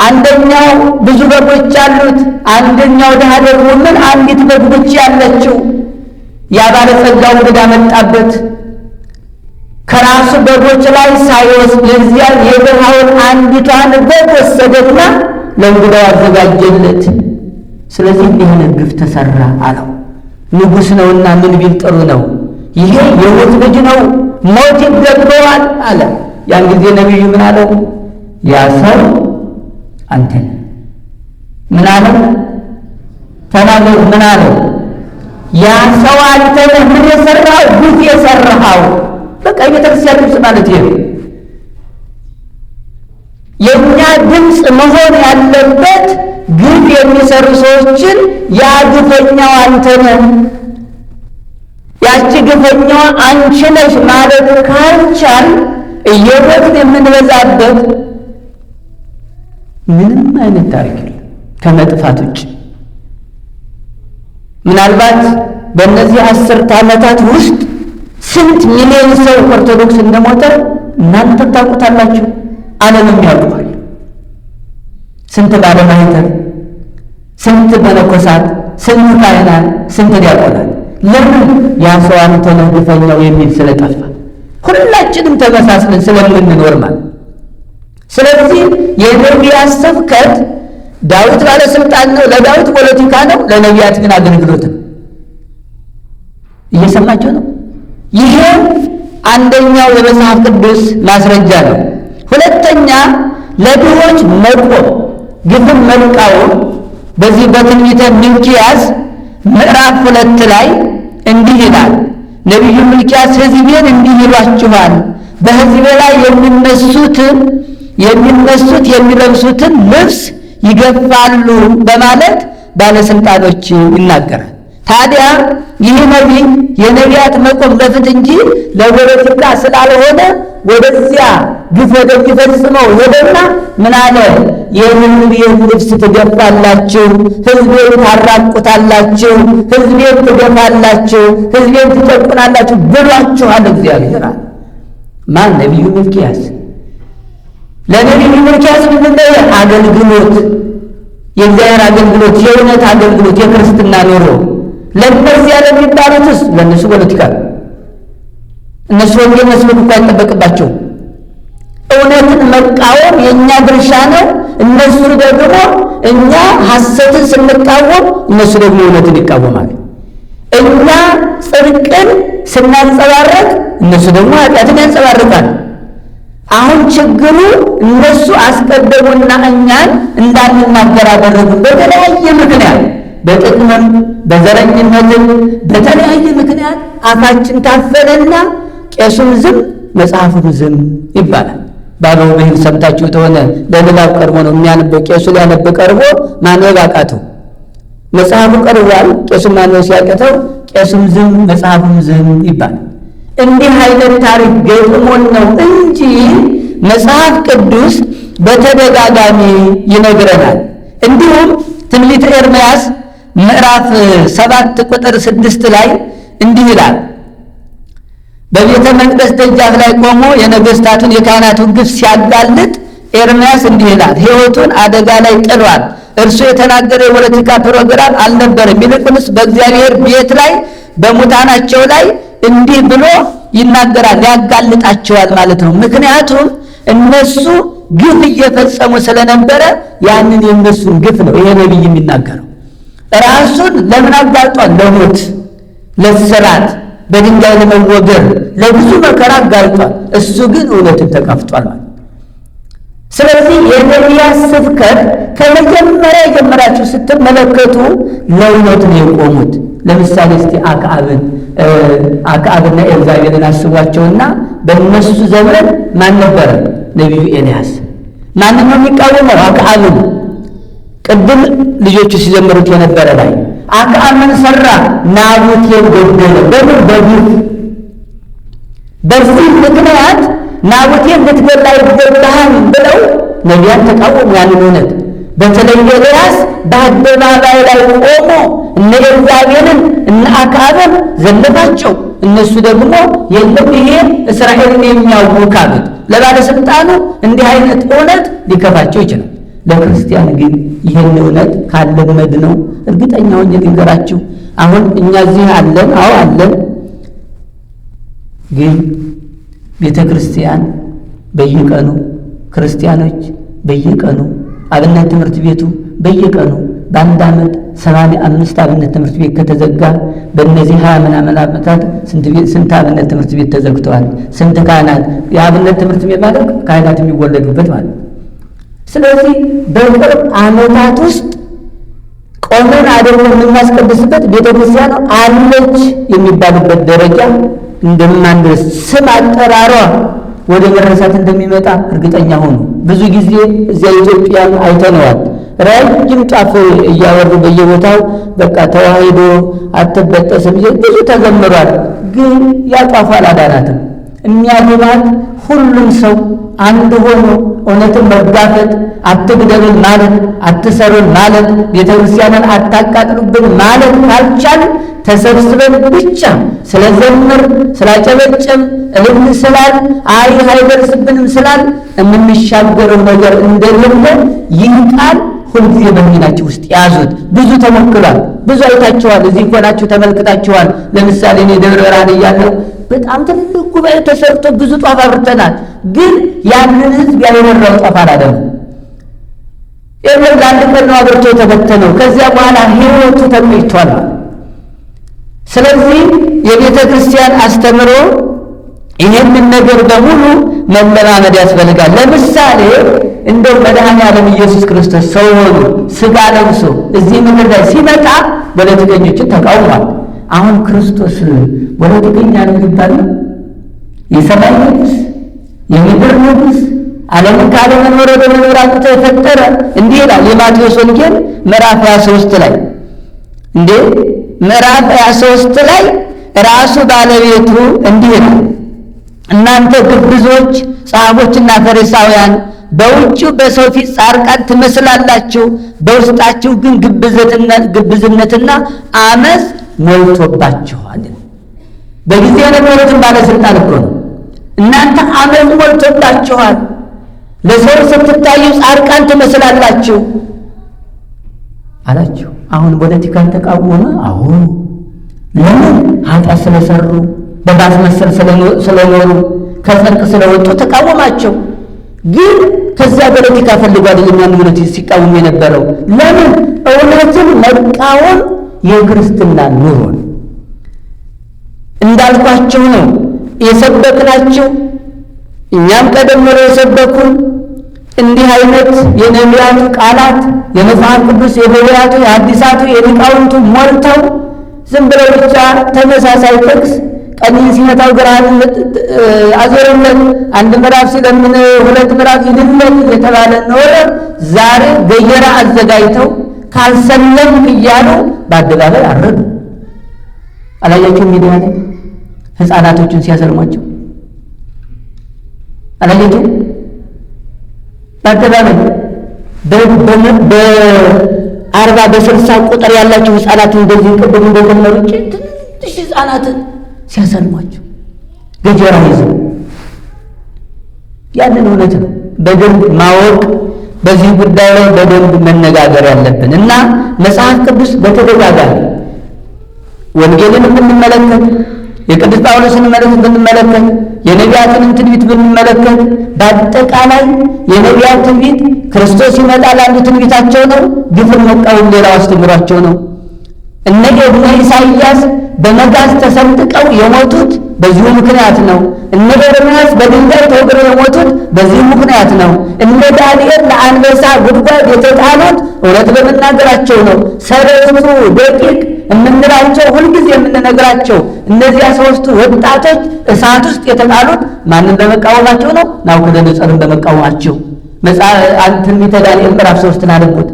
አንደኛው ብዙ በጎች አሉት፣ አንደኛው ድሃ ደግሞ ምን አንዲት በግ ብቻ ያለችው። ያ ባለጸጋው እንግዳ መጣበት። ከራሱ በጎች ላይ ሳይወስድ የዚያን የድሃውን አንዲቷን በግ ወሰደና ለእንግዳው አዘጋጀለት። ስለዚህ እንዲህ ዓይነት ግፍ ተሰራ አለው። ንጉሥ ነውና ምን ቢል ጥሩ ነው? ይሄ የሞት ልጅ ነው፣ ሞት ይገባዋል አለ። ያን ጊዜ ነቢዩ ምን አለው? ያ ሰው አንተ ነህ። ምን አለው? ተናገሩ። ምን አለው? ያ ሰው አንተ ነህ። ምን የሰራኸው? ግፍ የሰራኸው። በቃ የቤተክርስቲያን ድምፅ ማለት ይሄ ነው። የእኛ ድምፅ መሆን ያለበት ግፍ የሚሰሩ ሰዎችን ያ ግፈኛው አንተ ነህ፣ ያቺ ግፈኛዋ አንቺ ነሽ ማለት ካልቻል እየሞትን የምንበዛበት ምንም አይነት ታሪክ የለም ከመጥፋት ውጭ። ምናልባት በእነዚህ 10 ዓመታት ውስጥ ስንት ሚሊዮን ሰው ኦርቶዶክስ እንደሞተ እናንተም ታውቁታላችሁ፣ ዓለምም ያውቀዋል። ስንት ባለማኅተብ፣ ስንት መነኮሳት፣ ስንት ካህናት፣ ስንት ዲያቆናት። ለምን? ያ ሰው አንተ ነህ ግፈኛው የሚል ስለጠፋ፣ ሁላችንም ተመሳስለን ስለምንኖር ማለት። ስለዚህ የነቢያት ስብከት ዳዊት ባለስልጣን ነው፣ ለዳዊት ፖለቲካ ነው፣ ለነቢያት ግን አገልግሎት ነው። እየሰማችሁ ነው? ይሄ አንደኛው የመጽሐፍ ቅዱስ ማስረጃ ነው። ሁለተኛ ለድሆች መቆም፣ ግፍን መቃወም። በዚህ በትንቢተ ሚልክያስ ምዕራፍ 2 ላይ እንዲህ ይላል። ነቢዩ ሚልክያስ ሕዝቤን እንዲህ ይሏችኋል፣ በሕዝቤ ላይ የሚነሱት የሚለብሱትን ልብስ ይገፋሉ በማለት ባለስልጣኖች ይናገራል። ታዲያ ይህ ነቢይ የነቢያት መቆም ለፍትህ እንጂ ለፖለቲካ ስላልሆነ ወደዚያ ግፍ ወደሚፈጽመው ሄደና ምን አለ? የሕዝቤን ልብስ ትገፋላችሁ፣ ሕዝቤን ታራቁታላችሁ፣ ሕዝቤን ትገፋላችሁ፣ ሕዝቤን ትጨቁናላችሁ ብሏችኋል እግዚአብሔር አለ። ማን? ነቢዩ ሚልክያስ። ለነቢዩ ሚልክያስ ምንድነው አገልግሎት? የእግዚአብሔር አገልግሎት፣ የእውነት አገልግሎት፣ የክርስትና ኑሮ። ለእነዚያ ለሚባሉትስ ለእነሱ ፖለቲካ ነው። እነሱ ወንጌል መስበክ እኮ አይጠበቅባቸውም። እውነትን መቃወም የእኛ ድርሻ ነው። እነሱ ደግሞ እኛ ሐሰትን ስንቃወም እነሱ ደግሞ እውነትን ይቃወማሉ። እኛ ጽድቅን ስናንጸባረቅ እነሱ ደግሞ ኃጢአትን ያንጸባርቃል። አሁን ችግሩ እነሱ አስቀደሙና እኛን እንዳንናገር አደረጉ። በተለያየ ምክንያት፣ በጥቅምም በዘረኝነትም በተለያየ ምክንያት አፋችን ታፈነና ቄሱም ዝም መጽሐፉም ዝም ይባላል። ባበው ብሂል ሰምታችሁ ተሆነ ለንባብ ቀርቦ ነው የሚያነበው። ቄሱ ሊያነብ ቀርቦ ማንበብ አቃተው። መጽሐፉ ቀርቧል፣ ቄሱ ማንበብ ሲያቅተው ቄሱም ዝም መጽሐፉም ዝም ይባላል። እንዲህ አይነት ታሪክ ገጥሞን ነው እንጂ መጽሐፍ ቅዱስ በተደጋጋሚ ይነግረናል። እንዲሁም ትንቢተ ኤርምያስ ምዕራፍ 7 ቁጥር 6 ላይ እንዲህ ይላል። በቤተ መቅደስ ደጃፍ ላይ ቆሞ የነገስታቱን የካህናቱን ግፍ ሲያጋልጥ ኤርምያስ እንዲህ ይላል። ሕይወቱን አደጋ ላይ ጥሏል። እርሱ የተናገረ የፖለቲካ ፕሮግራም አልነበረም። ይልቁንስ በእግዚአብሔር ቤት ላይ በሙታናቸው ላይ እንዲህ ብሎ ይናገራል፣ ያጋልጣቸዋል ማለት ነው። ምክንያቱም እነሱ ግፍ እየፈጸሙ ስለነበረ ያንን የእነሱን ግፍ ነው ይሄ ነቢይ የሚናገረው። ራሱን ለምን አጋልጧል? ለሞት፣ ለስራት፣ በድንጋይ ለመወገር፣ ለብዙ መከራ አጋልጧል። እሱ ግን እውነትን ተጋፍጧል ማለት። ስለዚህ የነቢያት ስብከት ከመጀመሪያ ጀምራችሁ ስትመለከቱ ለእውነት ነው የቆሙት። ለምሳሌ እስቲ አክዓብና ኤልዛቤልን አስቧቸውና በእነሱ ዘመን ማን ነበረ? ነቢዩ ኤልያስ። ማንን ነው የሚቃወመው? አክዓብን። ቅድም ልጆቹ ሲዘምሩት የነበረ ላይ አክዓብ ምን ሰራ? ናቡቴን ገደለ። በምን? በግፍ። በዚህ ምክንያት ናቡቴን ልትገድል አይገባህም ብለው ነቢያት ተቃወሙ ያንን እውነት። በተለይ ኤልያስ በአደባባይ ላይ ቆሞ እነ ኤልዛቤልን እነ አክዓብን ዘለፋቸው። እነሱ ደግሞ የለም ይሄ እስራኤልን የሚያውክ አሉት። ለባለስልጣኑ እንዲህ አይነት እውነት ሊከፋቸው ይችላል። ለክርስቲያን ግን ይህን እውነት ካለመድ ነው እርግጠኛ ሆኜ ልንገራችሁ፣ አሁን እኛ እዚህ አለን፣ አዎ አለን። ግን ቤተ ክርስቲያን በየቀኑ፣ ክርስቲያኖች በየቀኑ፣ አብነት ትምህርት ቤቱ በየቀኑ፣ በአንድ ዓመት 85 አብነት ትምህርት ቤት ከተዘጋ በእነዚህ 20 ምናምን ዓመታት ስንት አብነት ትምህርት ቤት ተዘግተዋል? ስንት ካህናት? የአብነት ትምህርት ቤት ማለት ካህናት የሚወለዱበት ማለት ነው። ስለዚህ በቅርብ ዓመታት ውስጥ ቆመን አድርገን የምናስቀድስበት ቤተ ክርስቲያኑ አለች የሚባልበት ደረጃ እንደማንደርስ፣ ስም አጠራሯ ወደ መረሳት እንደሚመጣ እርግጠኛ ሆኑ። ብዙ ጊዜ እዚያ ኢትዮጵያን አይተነዋል። ረጅም ጧፍ እያወሩ በየቦታው በቃ ተዋሂዶ አትበጠስም ብዙ ተዘምሯል። ግን ያ ጧፉ አላዳናትም። የሚያድናት ሁሉም ሰው አንድ ሆኖ እውነትን መጋፈጥ፣ አትግደሉን ማለት፣ አትሰሩን ማለት፣ ቤተክርስቲያንን አታቃጥሉብን ማለት ካልቻል፣ ተሰብስበን ብቻ ስለዘምር፣ ስላጨበጨብ፣ እልል ስላል፣ አይ አይደርስብንም ስላል የምንሻገረው ነገር እንደሌለ ይህ ቃል ሁልጊዜ በህሊናችሁ ውስጥ ያዙት። ብዙ ተሞክሯል፣ ብዙ አይታችኋል፣ እዚህ ሆናችሁ ተመልክታችኋል። ለምሳሌ እኔ ደብረ ብርሃን እያለሁ በጣም ትልቅ ጉባኤ ተሰርቶ ብዙ ጧፍ አብርተናል። ግን ያንን ህዝብ ያልበራው ጧፍ አላደረም። የለም፣ ለአንድ ቀን ነው አብርቶ የተበተነው። ከዚያ በኋላ ህይወቱ ተቆይቷል። ስለዚህ የቤተ ክርስቲያን አስተምሮ ይህንን ነገር በሙሉ መለማመድ ያስፈልጋል። ለምሳሌ እንደው መድኃኔ ዓለም ኢየሱስ ክርስቶስ ሰው ሆኖ ስጋ ለብሶ እዚህ ምድር ላይ ሲመጣ ፖለቲከኞችን ተቃውሟል። አሁን ክርስቶስ ፖለቲከኛ ነው የሚባል ነው? የሰማይ ንጉሥ፣ የምድር ንጉሥ፣ ዓለምን ካለመኖር ወደ መኖር አምጥቶ የፈጠረ እንዲህ ይላል የማቴዎስ ወንጌል ምዕራፍ 23 ላይ። እንዴ፣ ምዕራፍ 23 ላይ ራሱ ባለቤቱ እንዲህ ይላል፣ እናንተ ግብዞች ጸሐፎችና ፈሪሳውያን፣ በውጭው በሰው ፊት ጻድቃን ትመስላላችሁ፣ በውስጣችሁ ግን ግብዝነትና አመፅ ሞልቶባችኋል። በጊዜ የነበሩትን ባለስልጣን እኮ ነው። እናንተ አመፅ ሞልቶባችኋል። ለሰው ስትታዩ ጻድቃን ትመስላላችሁ። አላቸው። አሁን ፖለቲካን ተቃወመ? አዎ። ለምን? ኃጢአት ስለሰሩ፣ በማስመሰል ስለኖሩ፣ ከጽድቅ ስለወጡ ተቃወማቸው። ግን ከዚያ ፖለቲካ ፈልጎ አይደለም ያን እውነት ሲቃወም የነበረው። ለምን? እውነትን መቃወም የክርስትና ኑሮ ነው። እንዳልኳቸው ነው የሰበክናቸው። እኛም ቀደም ብለው የሰበኩን እንዲህ አይነት የነቢያቱ ቃላት የመጽሐፍ ቅዱስ የብሉያቱ የሐዲሳቱ የሊቃውንቱ ሞልተው ዝም ብለው ብቻ ተመሳሳይ ጥቅስ ቀኝን ሲመታው ግራህን አዞርለት፣ አንድ ምዕራፍ ሲለምን ሁለት ምዕራፍ ይድለት እየተባለ ኖረ። ዛሬ ገየራ አዘጋጅተው ካልሰለምክ እያሉ በአደባባይ አረዱ። አላያቸውም? ሚዲያ ላይ ሕፃናቶችን ሲያሰልሟቸው አላያቸውም? በአደባባይ በ40 በ60 ቁጥር ያላቸው ሕፃናት እንደዚህ ቅድም እንደዘመሩ ትንሽ ሕፃናትን ሲያሰልሟቸው ገጀራ ይዘው ያንን እውነት ነው በደንብ ማወቅ፣ በዚህ ጉዳይ ላይ በደንብ መነጋገር ያለብን እና መጽሐፍ ቅዱስ በተደጋጋሚ ወንጌልን ብንመለከት፣ የቅዱስ ጳውሎስን መልእክት ብንመለከት፣ የነቢያትንም ትንቢት ብንመለከት፣ በአጠቃላይ የነቢያት ትንቢት ክርስቶስ ይመጣል አንዱ ትንቢታቸው ነው። ግፍን መቃወም ሌላው አስተምሯቸው ነው። እነ ኢሳይያስ በመጋዝ ተሰንጥቀው የሞቱት በዚሁ ምክንያት ነው። እነ ኤርምያስ በድንጋይ ተወግረው የሞቱት በዚሁ ምክንያት ነው። እነ ዳንኤል ለአንበሳ ጉድጓድ የተጣሉት እውነት በመናገራቸው ነው። ሰለስቱ ደቂቅ የምንላቸው ሁልጊዜ የምንነግራቸው እነዚያ ሶስቱ ወጣቶች እሳት ውስጥ የተጣሉት ማንን በመቃወማቸው ነው? ናቡከደነፆርን በመቃወማቸው። ትንቢተ ዳንኤል ምዕራፍ 3 አነቡት።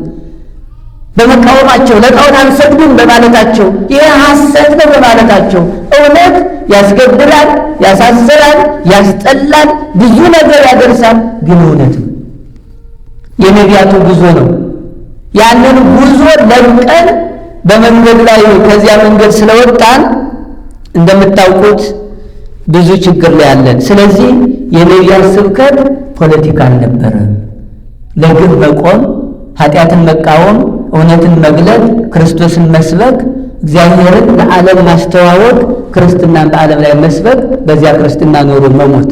በመቃወማቸው ለጣዖት አንሰግድም በማለታቸው፣ ይህ ሐሰት ነው በማለታቸው። እውነት ያስገድላል፣ ያሳስራል፣ ያስጠላል፣ ብዙ ነገር ያደርሳል። ግን እውነት ነው። የነቢያቱ ጉዞ ነው። ያንን ጉዞ ለቀን በመንገድ ላይ ከዚያ መንገድ ስለወጣን እንደምታውቁት ብዙ ችግር ላይ አለን። ስለዚህ የነቢያት ስብከት ፖለቲካ አልነበረም። ለግብ መቆም፣ ኃጢአትን መቃወም፣ እውነትን መግለጥ፣ ክርስቶስን መስበክ፣ እግዚአብሔርን ለዓለም ማስተዋወቅ፣ ክርስትናን በዓለም ላይ መስበክ፣ በዚያ ክርስትና ኖሮ መሞት፣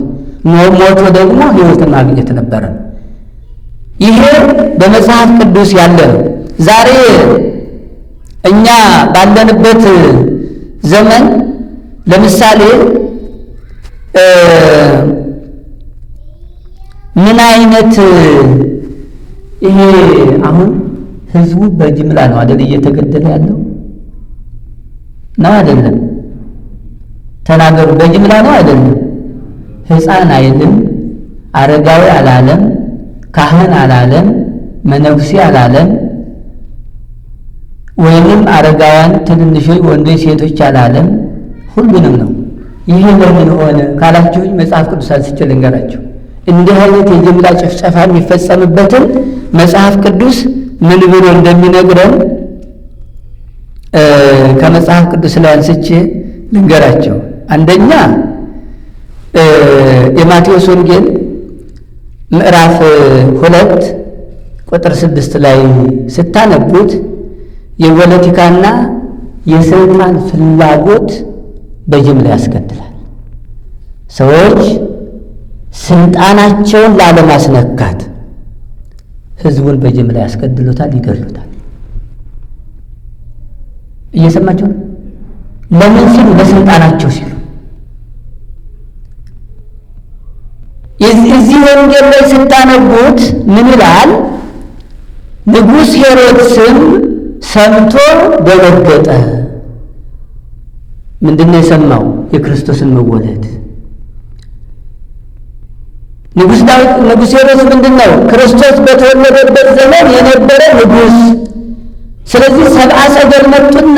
ሞቶ ደግሞ ሕይወትን ማግኘት ነበረ። ይሄ በመጽሐፍ ቅዱስ ያለ ነው። ዛሬ እኛ ባለንበት ዘመን ለምሳሌ ምን አይነት ይሄ አሁን ህዝቡ በጅምላ ነው አይደል እየተገደለ ያለው? ነው አይደለም? ተናገሩ። በጅምላ ነው አይደለም? ሕፃን አይልም፣ አረጋዊ አላለም፣ ካህን አላለም፣ መነኩሴ አላለም፣ ወይንም አረጋውያን ትንንሾች፣ ወንዶች፣ ሴቶች አላለም። ሁሉንም ነው። ይሄ ለምን ሆነ ካላችሁኝ መጽሐፍ ቅዱስ አንስቼ ልንገራችሁ። እንዲህ አይነት የጅምላ ጭፍጨፋ የሚፈጸምበትን መጽሐፍ ቅዱስ ምን ብሎ እንደሚነግረን ከመጽሐፍ ቅዱስ ላይ አንስቼ ልንገራቸው። አንደኛ የማቴዎስ ወንጌል ምዕራፍ 2 ቁጥር 6 ላይ ስታነቡት የፖለቲካና የስልጣን ፍላጎት በጅምላ ያስገድላል። ሰዎች ስልጣናቸውን ላለማስነካት ህዝቡን በጅምላ ያስገድሉታል፣ ይገድሉታል። እየሰማቸው ነው። ለምን ሲሉ? ለስልጣናቸው ሲሉ። እዚህ ወንጌል ላይ ስታነቡት ምን ይላል? ንጉሥ ሄሮድስም ሰምቶ ደነገጠ። ምንድነው የሰማው? የክርስቶስን መወለድ። ንጉሥ ዳዊት ንጉሥ ሄሮድስ ምንድነው? ክርስቶስ በተወለደበት ዘመን የነበረ ንጉሥ። ስለዚህ ሰብአ ሰገል መጡና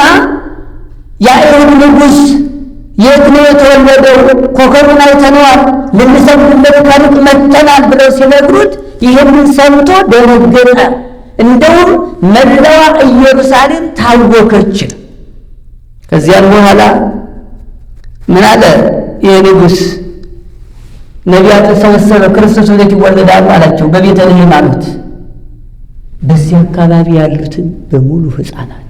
የአይሁድ ንጉሥ የት ነው የተወለደው? ኮከቡን አይተነዋል፣ ልንሰግድለት ከሩቅ መጥተናል ብለው ሲነግሩት ይህንን ሰምቶ ደነገጠ። እንደውም መላዋ ኢየሩሳሌም ታወከች። ከዚያም በኋላ ምን አለ ይህ ንጉሥ? ነቢያትን ሰበሰበ። ክርስቶስ ወዴት ይወለዳሉ አላቸው። በቤተልሔም አሉት። በዚህ አካባቢ ያሉትን በሙሉ ሕፃናት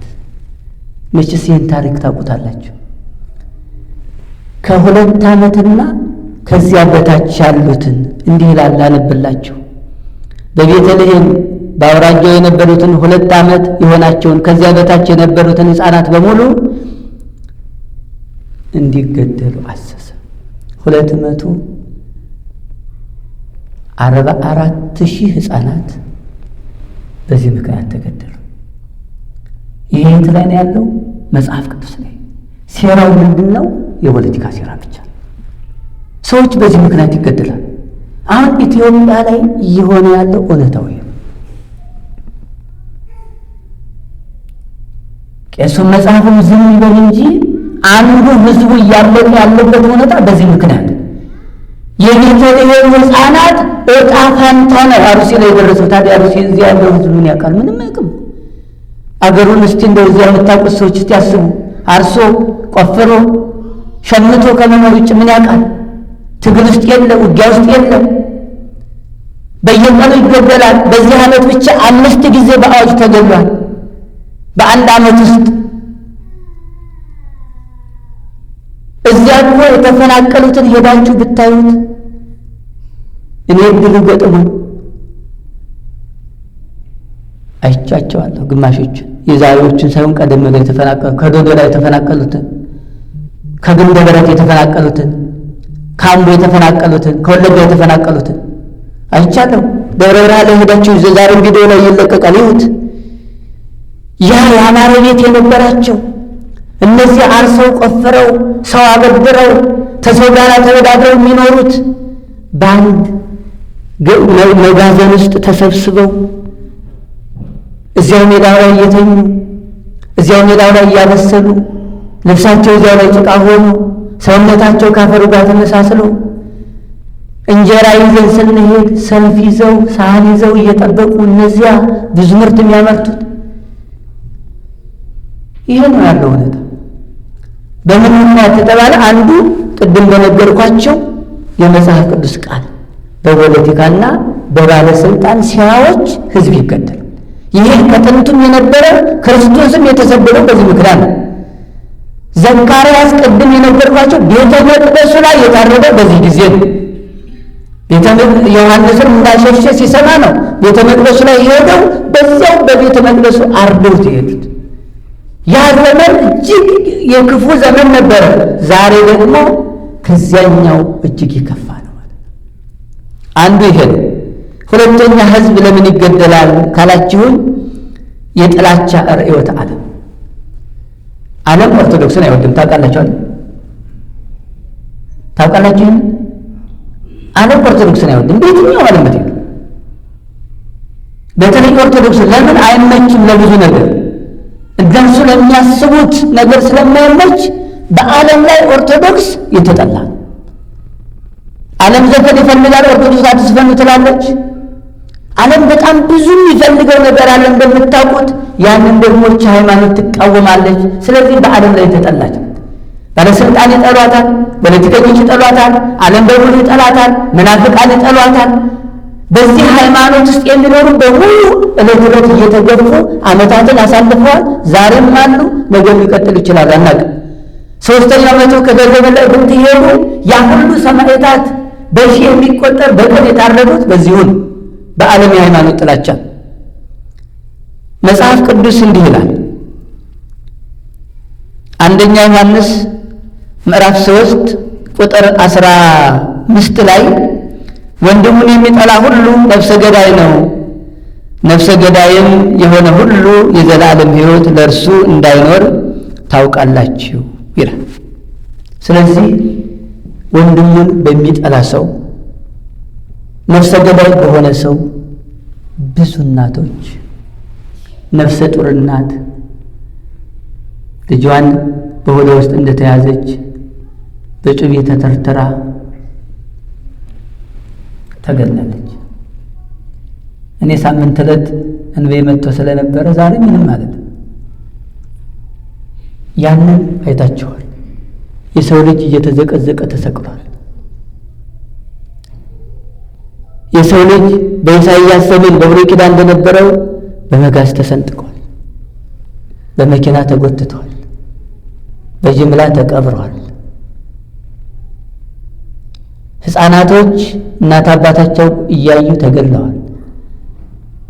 መቼስ ይህን ታሪክ ታውቁታላችሁ። ከ2 ዓመትና ከዚያ በታች ያሉትን እንዲህ ይላል፣ አነብላችሁ። በቤተልሔም በአውራጃው የነበሩትን 2 ዓመት የሆናቸውን ከዚያ በታች የነበሩትን ሕፃናት በሙሉ እንዲገደሉ አዘዘ። 244,000 ሕፃናት በዚህ ምክንያት ተገደሉ። ይሄ የት ላይ ነው ያለው? መጽሐፍ ቅዱስ ላይ። ሴራው ምንድነው? የፖለቲካ ሴራ ብቻ። ሰዎች በዚህ ምክንያት ይገደላል። አሁን ኢትዮጵያ ላይ እየሆነ ያለው እውነታው ይሄ ነው። ቄሱም መጽሐፉም ዝም ይበል እንጂ አንዱ ህዝቡ እያለቀ ያለበት እውነታ በዚህ ምክንያት የቤተልሔም ሕፃናት እጣ ፋንታ ነው አሩሲ ላይ የደረሰው። ታዲያ አሩሲ እዚህ ያለው ህዝብ ምን ያውቃል? ምንም አያውቅም። አገሩን እስቲ እንደው እዚያ የምታውቁት ሰዎች እስቲ አስቡ። አርሶ ቆፍሮ ሸምቶ ከመኖር ውጭ ምን ያውቃል? ትግል ውስጥ የለ፣ ውጊያ ውስጥ የለ። በየቀኑ ይገደላል። በዚህ ዓመት ብቻ 5 ጊዜ በአዋጅ ተገድሏል። በአንድ ዓመት ውስጥ እዚያ እኮ የተፈናቀሉትን ሄዳችሁ ብታዩት እኔ እድሉ ገጥሞኝ አይቻቸዋለሁ። ግማሾቹን የዛሬዎቹን ሳይሆን ቀደም ብለው የተፈናቀሉ ከዶዶላ የተፈናቀሉትን፣ ከግንደ በረት የተፈናቀሉትን፣ ከአምቦ የተፈናቀሉትን፣ ከወለጋ የተፈናቀሉትን አይቻለሁ። ደብረ ብርሃን ላይ ሄዳችሁ ዛሬም ቪዲዮ ላይ ይለቀቃል፣ ይዩት። ያ ያማረ ቤት የነበራቸው እነዚህ አርሰው ቆፍረው ሰው አበድረው ተሰው ጋር ተወዳድረው የሚኖሩት በአንድ መጋዘን ውስጥ ተሰብስበው እዚያው ሜዳው ላይ እየተኙ እዚያው ሜዳው ላይ እያበሰሉ ልብሳቸው እዚያው ላይ ጭቃ ሆኖ ሰውነታቸው ካፈሩ ጋር ተመሳስሎ እንጀራ ይዘን ስንሄድ ሰልፍ ይዘው ሳህን ይዘው እየጠበቁ እነዚያ ብዙ ምርት የሚያመርቱት ይሄ ነው ያለው እውነታ። በምን ምክንያት ተባለ? አንዱ ቅድም በነገርኳቸው የመጽሐፍ ቅዱስ ቃል በፖለቲካና በባለስልጣን ሴራዎች ህዝብ ይገደላል። ይሄ ከጥንቱም የነበረ ክርስቶስም የተሰደደው በዚህ ምክንያት ነው። ዘካርያስ ቅድም የነገርኳቸው ቤተ መቅደሱ ላይ የታረደው በዚህ ጊዜ ነው። ዮሐንስን እንዳሸሸ ሲሰማ ነው ቤተ መቅደሱ ላይ ሄደው በዚያው በቤተ መቅደሱ አርደውት የሄዱት። ያ ዘመን እጅግ የክፉ ዘመን ነበረ። ዛሬ ደግሞ ከዚያኛው እጅግ የከፋ ነው ማለት ነው። አንዱ ይሄ ነው። ሁለተኛ ህዝብ ለምን ይገደላል ካላችሁኝ የጥላቻ ርዕዮተ ዓለም። ዓለም ኦርቶዶክስን አይወድም። ታውቃላችሁ አይደል? ታውቃላችሁ ይሄን? ዓለም ኦርቶዶክስን አይወድም በየትኛው ዓለም ብትሄዱ። በተለይ ኦርቶዶክስ ለምን አይመችም? ለብዙ ነገር እነሱ ለሚያስቡት ነገር ስለማይመች በዓለም ላይ ኦርቶዶክስ የተጠላ። ዓለም ዘፈን ይፈልጋል፣ ኦርቶዶክስ አትዝፈኑ ትላለች። ዓለም በጣም ብዙ የሚፈልገው ነገር አለ እንደምታውቁት። ያንን ደግሞ ይህች ሃይማኖት ትቃወማለች። ስለዚህ በዓለም ላይ ተጠላች። ባለስልጣን ይጠሏታል፣ ፖለቲከኞች ይጠሏታል፣ ዓለም በሙሉ ይጠላታል፣ መናፍቃን ይጠሏታል። በዚህ ሃይማኖት ውስጥ የሚኖሩ በሙሉ ዕለት ዕለት እየተገፉ ዓመታትን አሳልፈዋል። ዛሬም አሉ፣ ነገም ሊቀጥሉ ይችላሉ፣ አናውቅም። ሶስተኛው መቶ ከደረገ በላይ ብትሄዱ ያ ሁሉ ሰማዕታት በሺህ የሚቆጠር በቀን የታረዱት በዚሁ ነው፣ በዓለም የሃይማኖት ጥላቻ። መጽሐፍ ቅዱስ እንዲህ ይላል። አንደኛ ዮሐንስ ምዕራፍ 3 ቁጥር 15 ላይ ወንድሙን የሚጠላ ሁሉ ነፍሰ ገዳይ ነው፣ ነፍሰ ገዳይም የሆነ ሁሉ የዘላለም ሕይወት ለእርሱ እንዳይኖር ታውቃላችሁ ይላል። ስለዚህ ወንድሙን በሚጠላ ሰው፣ ነፍሰ ገዳይ በሆነ ሰው ብዙ እናቶች፣ ነፍሰ ጡር እናት ልጇን በሆዷ ውስጥ እንደተያዘች በጩቤ ተተርትራ ተገድላለች። እኔ ሳምንት ዕለት እንባዬ መጥቶ ስለነበረ ዛሬ ምንም አይደለም። ያንን አይታችኋል። የሰው ልጅ እየተዘቀዘቀ ተሰቅሏል። የሰው ልጅ በኢሳይያስ ዘመን በብሉይ ኪዳን እንደነበረው በመጋዝ ተሰንጥቀዋል፣ በመኪና ተጎትተዋል፣ በጅምላ ተቀብረዋል። ሕፃናቶች እናት አባታቸው እያዩ ተገድለዋል።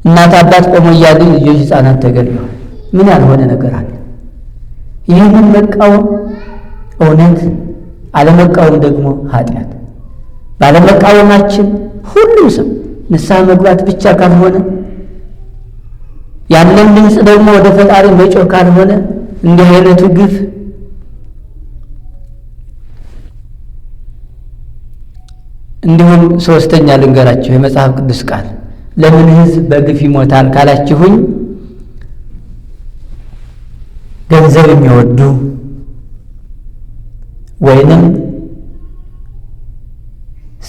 እናት አባት ቆሞ እያሉ ልጆች ሕፃናት ተገድለዋል። ምን ያልሆነ ነገር አለ? ይህንን መቃወም እውነት፣ አለመቃወም ደግሞ ኃጢአት። ባለመቃወማችን ሁሉም ሰው ንስሐ መግባት ብቻ ካልሆነ፣ ያለን ድምፅ ደግሞ ወደ ፈጣሪ መጮህ ካልሆነ፣ እንዲህ አይነቱ ግፍ እንዲሁም ሶስተኛ ልንገራችሁ የመጽሐፍ ቅዱስ ቃል ለምን ሕዝብ በግፍ ይሞታል ካላችሁኝ፣ ገንዘብ የሚወዱ ወይንም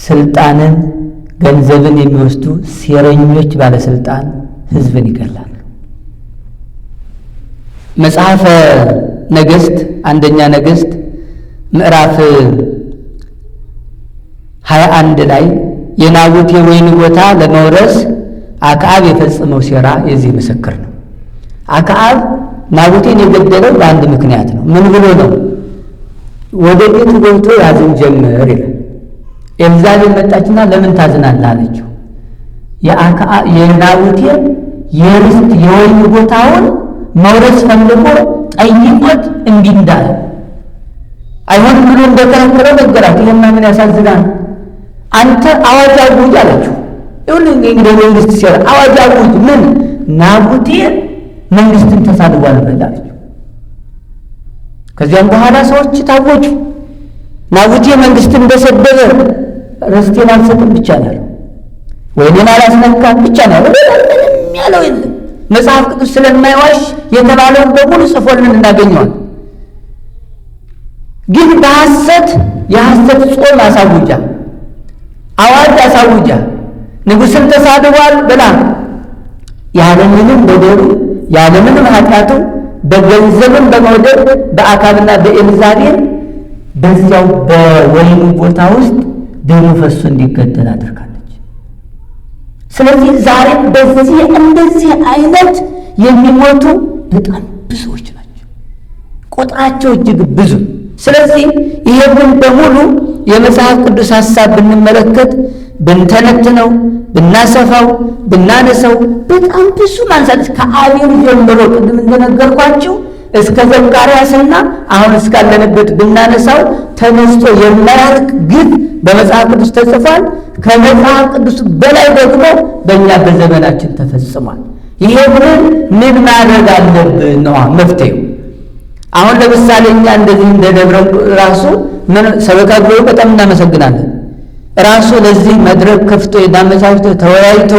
ስልጣንን ገንዘብን የሚወስዱ ሴረኞች ባለስልጣን ሕዝብን ይገላሉ። መጽሐፈ ነገሥት፣ አንደኛ ነገሥት ምዕራፍ 21 ላይ የናቡቴ ወይን ቦታ ለመውረስ አክዓብ የፈጸመው ሴራ የዚህ ምስክር ነው። አክዓብ ናቡቴን የገደለው በአንድ ምክንያት ነው። ምን ብሎ ነው? ወደ ቤቱ ገብቶ ያዝን ጀመር ይላል። ኤልዛቤል መጣችና ለምን ታዝናለህ አለችው። የናቡቴን የርስት የወይን ቦታውን መውረስ ፈልጎ ጠይቆት እንዲህ እንዳለ፣ አይሆንም ብሎ እንደከለከለው ነገራት። ይሄማ ምን ያሳዝናል፣ አንተ አዋጅ አውጅ አለችው። ይሁን እንግዲህ መንግስት ሲያለ አዋጅ አውጅ፣ ምን ናቡቴ መንግስትን ተሳድቧል በል አለችው። ከዚያም በኋላ ሰዎች ታወጁ። ናቡቴ መንግስትን እንደሰደበ ርስቴን አልሰጥም ብቻ ነው ያለው፣ ወይኔን አላስነካም ብቻ ነው ያለው። ምንም ያለው የለም። መጽሐፍ ቅዱስ ስለማይዋሽ የተባለውን በሙሉ ጽፎልን እናገኘዋል። ግን በሐሰት የሐሰት ጾም አሳውጃ፣ አዋጅ አሳውጃ፣ ንጉሥን ተሳድቧል ብላ ያለምንም በደሉ ያለምንም ኃጢአቱ በገንዘብም በመውደድ በአካብና በኤልዛቤል በዚያው በወይኑ ቦታ ውስጥ ደሙ ፈሶ እንዲገደል አድርጋለች። ስለዚህ ዛሬም በዚህ እንደዚህ አይነት የሚሞቱ በጣም ብዙዎች ናቸው፣ ቁጥራቸው እጅግ ብዙ። ስለዚህ ይሄንን በሙሉ የመጽሐፍ ቅዱስ ሐሳብ ብንመለከት፣ ብንተነትነው፣ ብናሰፋው፣ ብናነሰው በጣም ብዙ ማንሳት፣ ከአቤል ጀምሮ ቅድም እንደነገርኳችሁ እስከ ዘካርያስና አሁን እስካለንበት ብናነሳው ተነስቶ የማያልቅ ግፍ በመጽሐፍ ቅዱስ ተጽፏል። ከመጽሐፍ ቅዱስ በላይ ደግሞ በእኛ በዘመናችን ተፈጽሟል። ይሄ ምን ማድረግ አለብን ነው መፍትሄው። አሁን ለምሳሌ እኛ እንደዚህ እንደ ደብረ ራሱ ሰበካ ጉባኤው በጣም እናመሰግናለን። ራሱ ለዚህ መድረክ ከፍቶ አመቻችቶ ተወያይቶ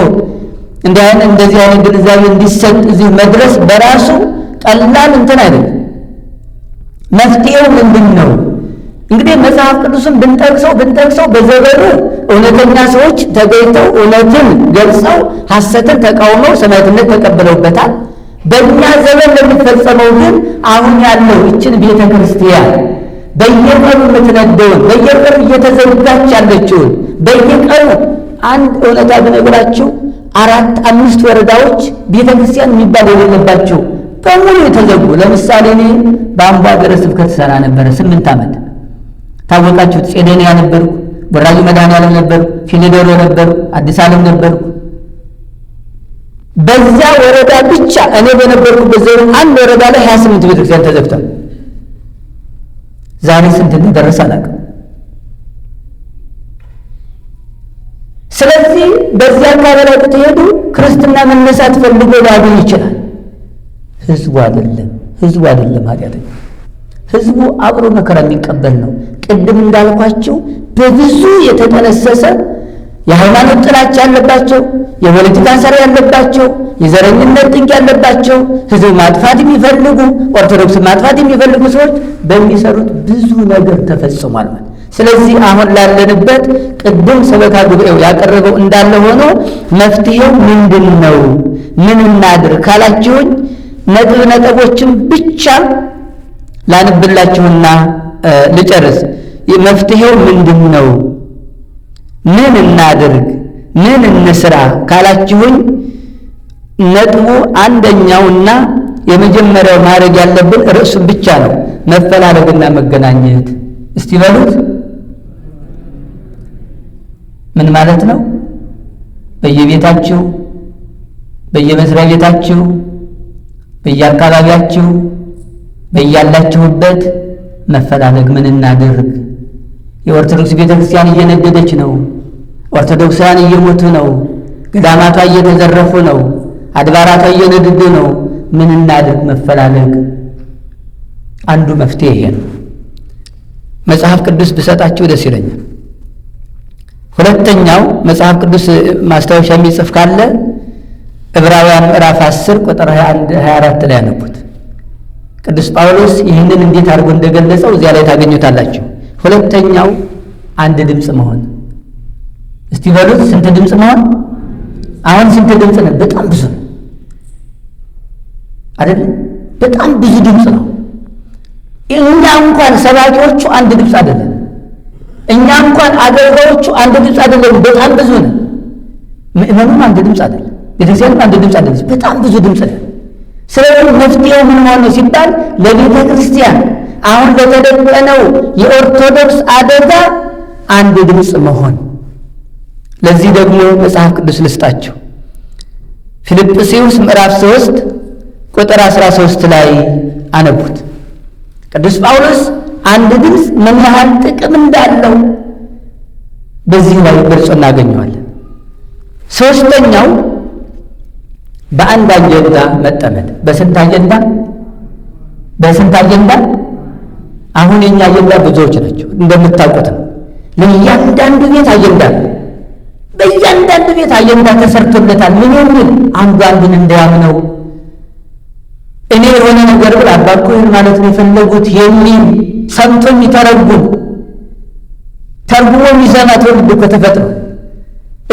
እንዲህ አይነት እንደዚህ አይነት ግንዛቤ እንዲሰጥ እዚህ መድረስ በራሱ ቀላል እንትን አይደለም። መፍትሄው ምንድን ነው? እንግዲህ መጽሐፍ ቅዱስን ብንጠቅሰው ብንጠቅሰው በዘመኑ እውነተኛ ሰዎች ተገኝተው እውነትን ገልጸው ሐሰትን ተቃውመው ሰማዕትነት ተቀብለውበታል። በእኛ ዘመን ለሚፈጸመው ግን አሁን ያለው ይችን ቤተ ክርስቲያን በየቀኑ የምትነደውን፣ በየቀኑ እየተዘጋች ያለችውን፣ በየቀኑ አንድ እውነታ ብነግራችሁ አራት አምስት ወረዳዎች ቤተ ክርስቲያን የሚባል የሌለባቸው በሙሉ የተዘጉ። ለምሳሌ እኔ በአምቦ ሀገረ ስብከት ሰራ ነበረ 8 ዓመት። ታወቃችሁት። ጼዴንያ ነበርኩ፣ ቡራዩ መድኃኔዓለም ነበርኩ፣ ፊሊዶሮ ነበርኩ፣ አዲስ ዓለም ነበርኩ። በዛ ወረዳ ብቻ እኔ በነበርኩበት ዘመን አንድ ወረዳ ላይ 28 ቤተክርስቲያን ተዘግቷል። ዛሬ ስንት እንደደረሰ አላውቅም። ስለዚህ በዚያ አካባቢ ላይ ብትሄዱ ክርስትና መነሳት ፈልጎ ሊያገኝ ይችላል። ህዝቡ አይደለም፣ ህዝቡ አይደለም ኃጢአተኛ። ህዝቡ አብሮ መከራ የሚቀበል ነው። ቅድም እንዳልኳቸው በብዙ የተጠነሰሰ የሃይማኖት ጥላቻ ያለባቸው፣ የፖለቲካ ሴራ ያለባቸው፣ የዘረኝነት ጥግ ያለባቸው፣ ህዝብ ማጥፋት የሚፈልጉ፣ ኦርቶዶክስ ማጥፋት የሚፈልጉ ሰዎች በሚሰሩት ብዙ ነገር ተፈጽሟል ማለት። ስለዚህ አሁን ላለንበት ቅድም ሰበካ ጉባኤው ያቀረበው እንዳለ ሆኖ መፍትሄው ምንድን ነው? ምን እናድርግ ካላችሁኝ ነጥብ ነጥቦችን ብቻ ላንብላችሁና ልጨርስ። መፍትሄው ምንድን ነው? ምን እናድርግ? ምን እንስራ ካላችሁኝ ነጥቡ አንደኛውና የመጀመሪያው ማድረግ ያለብን ርዕሱን ብቻ ነው፣ መፈላለግና መገናኘት። እስቲ በሉት ምን ማለት ነው? በየቤታችሁ፣ በየመስሪያ ቤታችሁ፣ በየአካባቢያችሁ፣ በያላችሁበት መፈላለግ። ምን እናድርግ? የኦርቶዶክስ ቤተክርስቲያን እየነደደች ነው። ኦርቶዶክሳውያን እየሞቱ ነው። ገዳማቷ እየተዘረፉ ነው። አድባራቷ እየነደዱ ነው። ምን እናድርግ? መፈላለግ አንዱ መፍትሄ ይሄ ነው። መጽሐፍ ቅዱስ ብሰጣችሁ ደስ ይለኛል። ሁለተኛው መጽሐፍ ቅዱስ ማስታወሻ የሚጽፍ ካለ ዕብራውያን ምዕራፍ 10 ቁጥር 21 24 ላይ ያነቡት። ቅዱስ ጳውሎስ ይህንን እንዴት አድርጎ እንደገለጸው እዚያ ላይ ታገኙታላችሁ። ሁለተኛው አንድ ድምፅ መሆን። እስቲ በሉት ስንት ድምፅ መሆን? አሁን ስንት ድምፅ ነው? በጣም ብዙ ነው አይደል? በጣም ብዙ ድምፅ ነው። እኛ እንኳን ሰባኪዎቹ አንድ ድምፅ አይደለም። እኛ እንኳን አገልጋዮቹ አንድ ድምፅ አይደለም። በጣም ብዙ ነው። ምእመኑም አንድ ድምፅ አይደለም። ቤተክርስቲያንም አንድ ድምፅ አይደለም። በጣም ብዙ ድምፅ ነው። ስለዚህ መፍትሄው ምን መሆን ነው ሲባል ለቤተ ክርስቲያን አሁን ለተደቀነው የኦርቶዶክስ አደጋ አንድ ድምፅ መሆን። ለዚህ ደግሞ መጽሐፍ ቅዱስ ልስጣችሁ። ፊልጵስዩስ ምዕራፍ 3 ቁጥር 13 ላይ አነቡት። ቅዱስ ጳውሎስ አንድ ድምፅ ምን ያህል ጥቅም እንዳለው በዚህ ላይ ገልጾ እናገኘዋለን። ሶስተኛው በአንድ አጀንዳ መጠመድ። በስንት አጀንዳ? በስንት አጀንዳ? አሁን የኛ አጀንዳ ብዙዎች ናቸው እንደምታውቁት ነው። ለእያንዳንዱ ቤት አጀንዳ ነው። በእያንዳንዱ ቤት አጀንዳ ተሰርቶለታል። ምን የሚል አንዱ አንዱን እንዳያምነው እኔ የሆነ ነገር ብል አባ እኮ ይህን ማለት ነው የፈለጉት የሚል ሰምቶ የሚተረጉም ተርጉሞ የሚሰማ ትውልድ እኮ ተፈጥሮ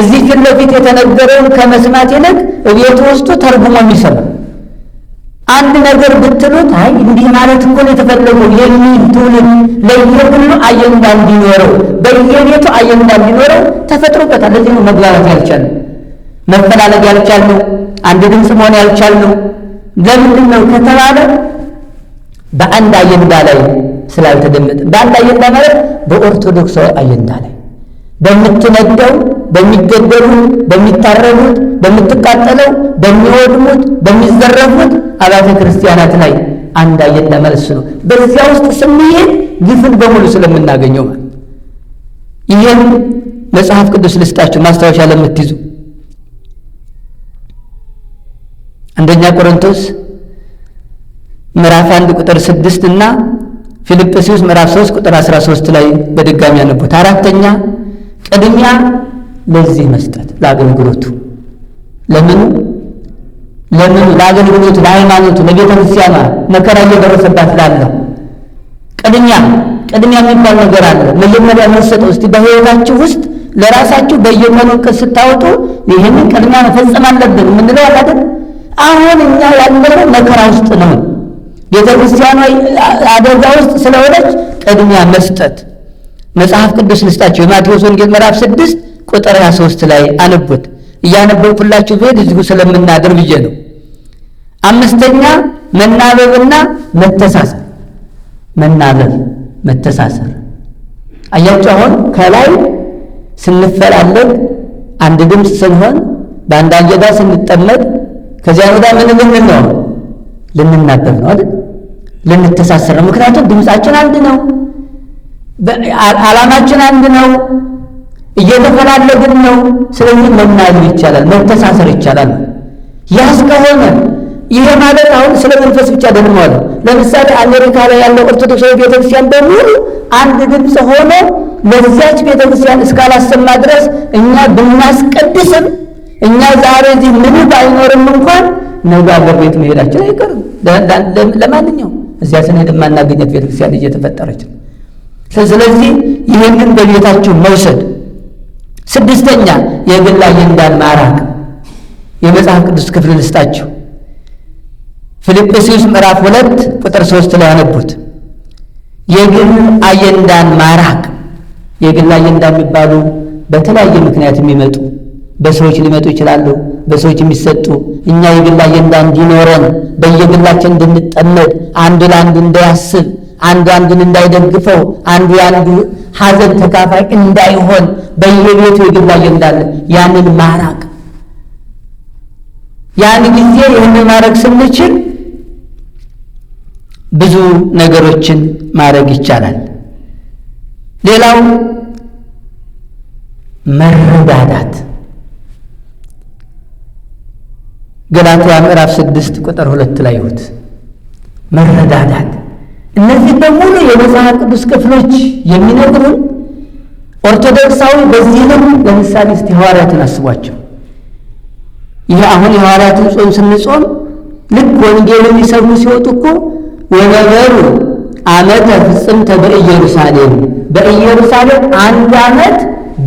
እዚህ ፊት ለፊት የተነገረውን ከመስማት ይልቅ እቤቱ ውስጡ ተርጉሞ የሚሰማ አንድ ነገር ብትሉት አይ እንዲህ ማለት እኮ ነው የተፈለገው የሚል ትውልድ ለየግሉ አጀንዳ እንዲኖረው በየቤቱ አጀንዳ እንዲኖረው ተፈጥሮበታል። ለዚህ ነው መግባባት ያልቻልነው፣ መፈላለግ ያልቻልነው፣ አንድ ድምፅ መሆን ያልቻልነው። ለምንድን ነው ከተባለ በአንድ አጀንዳ ላይ ስላልተደመጠ። በአንድ አጀንዳ ማለት በኦርቶዶክሳዊ አጀንዳ ላይ በምትነደው፣ በሚገደሉት፣ በሚታረዱት፣ በምትቃጠለው፣ በሚወድሙት፣ በሚዘረፉት አብያተ ክርስቲያናት ላይ አንድ አጀንዳ ማለት ነው። በዚያ ውስጥ ስንሄድ ግፍን በሙሉ ስለምናገኘው ማለት ይህም መጽሐፍ ቅዱስ ልስጣችሁ ማስታወሻ ለምትይዙ አንደኛ ቆሮንቶስ ምዕራፍ 1 ቁጥር 6 እና ፊልጵስዩስ ምዕራፍ 3 ቁጥር 13 ላይ በድጋሚ ያነቡት። አራተኛ ቅድሚያ ለዚህ መስጠት ለአገልግሎቱ። ለምኑ ለምኑ? ለአገልግሎቱ፣ ለሃይማኖቱ፣ ለቤተ ክርስቲያኗ መከራ እየደረሰባት ላለው ቅድሚያ ቅድሚያ የሚባል ነገር አለ። መጀመሪያ የምንሰጠው እስቲ በሕይወታችሁ ውስጥ ለራሳችሁ በየቀኑ እቅድ ስታወጡ ይህንን ቅድሚያ መፈጸም አለብን የምንለው አለ አይደል? አሁን እኛ ያለነው መከራ ውስጥ ነው። ቤተ ክርስቲያኗ አደጋ ውስጥ ስለሆነች ቅድሚያ መስጠት። መጽሐፍ ቅዱስ ልስጣችሁ። የማቴዎስ ወንጌል ምዕራፍ 6 ቁጥር 23 ላይ አነቡት። እያነበብኩላችሁ ብሄድ እዚሁ ስለምናድር ብዬ ነው። አምስተኛ መናበብና መተሳሰር። መናበብ መተሳሰር። አያችሁ አሁን ከላይ ስንፈላለግ አንድ ድምፅ ስንሆን በአንድ አጀንዳ ስንጠመድ ከዚያ ወዲያ ምን ልንል ነው? ልንናበብ ነው አይደል? ልንተሳሰር ነው። ምክንያቱም ድምፃችን አንድ ነው፣ ዓላማችን አንድ ነው፣ እየተፈላለግን ነው። ስለዚህ መናበብ ይቻላል፣ መተሳሰር ይቻላል። ያ እስከሆነ ይሄ ማለት አሁን ስለ መንፈስ ብቻ አይደለም ማለት። ለምሳሌ አሜሪካ ላይ ያለው ኦርቶዶክሳዊ ቤተክርስቲያን በሙሉ አንድ ድምፅ ሆኖ ለዚያች ቤተክርስቲያን እስካላሰማ ድረስ እኛ ብናስቀድስም እኛ ዛሬ እዚህ ምን ባይኖርም እንኳን ነገ አገር ቤት መሄዳችን አይቀርም። ለማንኛውም እዚያ ስንሄድ የማናገኘት ቤተክርስቲያን እየተፈጠረች ነው። ስለዚህ ይህንን በቤታችሁ መውሰድ። ስድስተኛ የግል አጀንዳን ማራቅ። የመጽሐፍ ቅዱስ ክፍል ልስጣችሁ። ፊልጵስዩስ ምዕራፍ 2 ቁጥር 3 ላይ ያነቡት። የግል አጀንዳን ማራቅ። የግል አጀንዳ የሚባሉ በተለያየ ምክንያት የሚመጡ በሰዎች ሊመጡ ይችላሉ። በሰዎች የሚሰጡ እኛ የግል አጀንዳ እንዲኖረን በየግላችን እንድንጠመድ፣ አንዱ ለአንዱ እንዳያስብ፣ አንዱ አንዱን እንዳይደግፈው፣ አንዱ የአንዱ ሐዘን ተካፋይ እንዳይሆን በየቤቱ የግል አጀንዳ አለ። ያንን ማራቅ፣ ያን ጊዜ ይህንን ማድረግ ስንችል ብዙ ነገሮችን ማድረግ ይቻላል። ሌላው መረዳዳት፣ ገላትያ ምዕራፍ 6 ቁጥር 2 ላይ ይሁት መረዳዳት። እነዚህ በሙሉ የመጽሐፍ ቅዱስ ክፍሎች የሚነግሩን ኦርቶዶክሳዊ በዚህ ልክ፣ ለምሳሌ እስቲ ሐዋርያትን አስቧቸው። ይህ አሁን የሐዋርያትን ጾም ስንጾም ልክ ወንጌልን ሊሰብኩ ሲወጡ እኮ ወነበሩ ዓመተ ፍጽምተ በኢየሩሳሌም፣ በኢየሩሳሌም አንድ ዓመት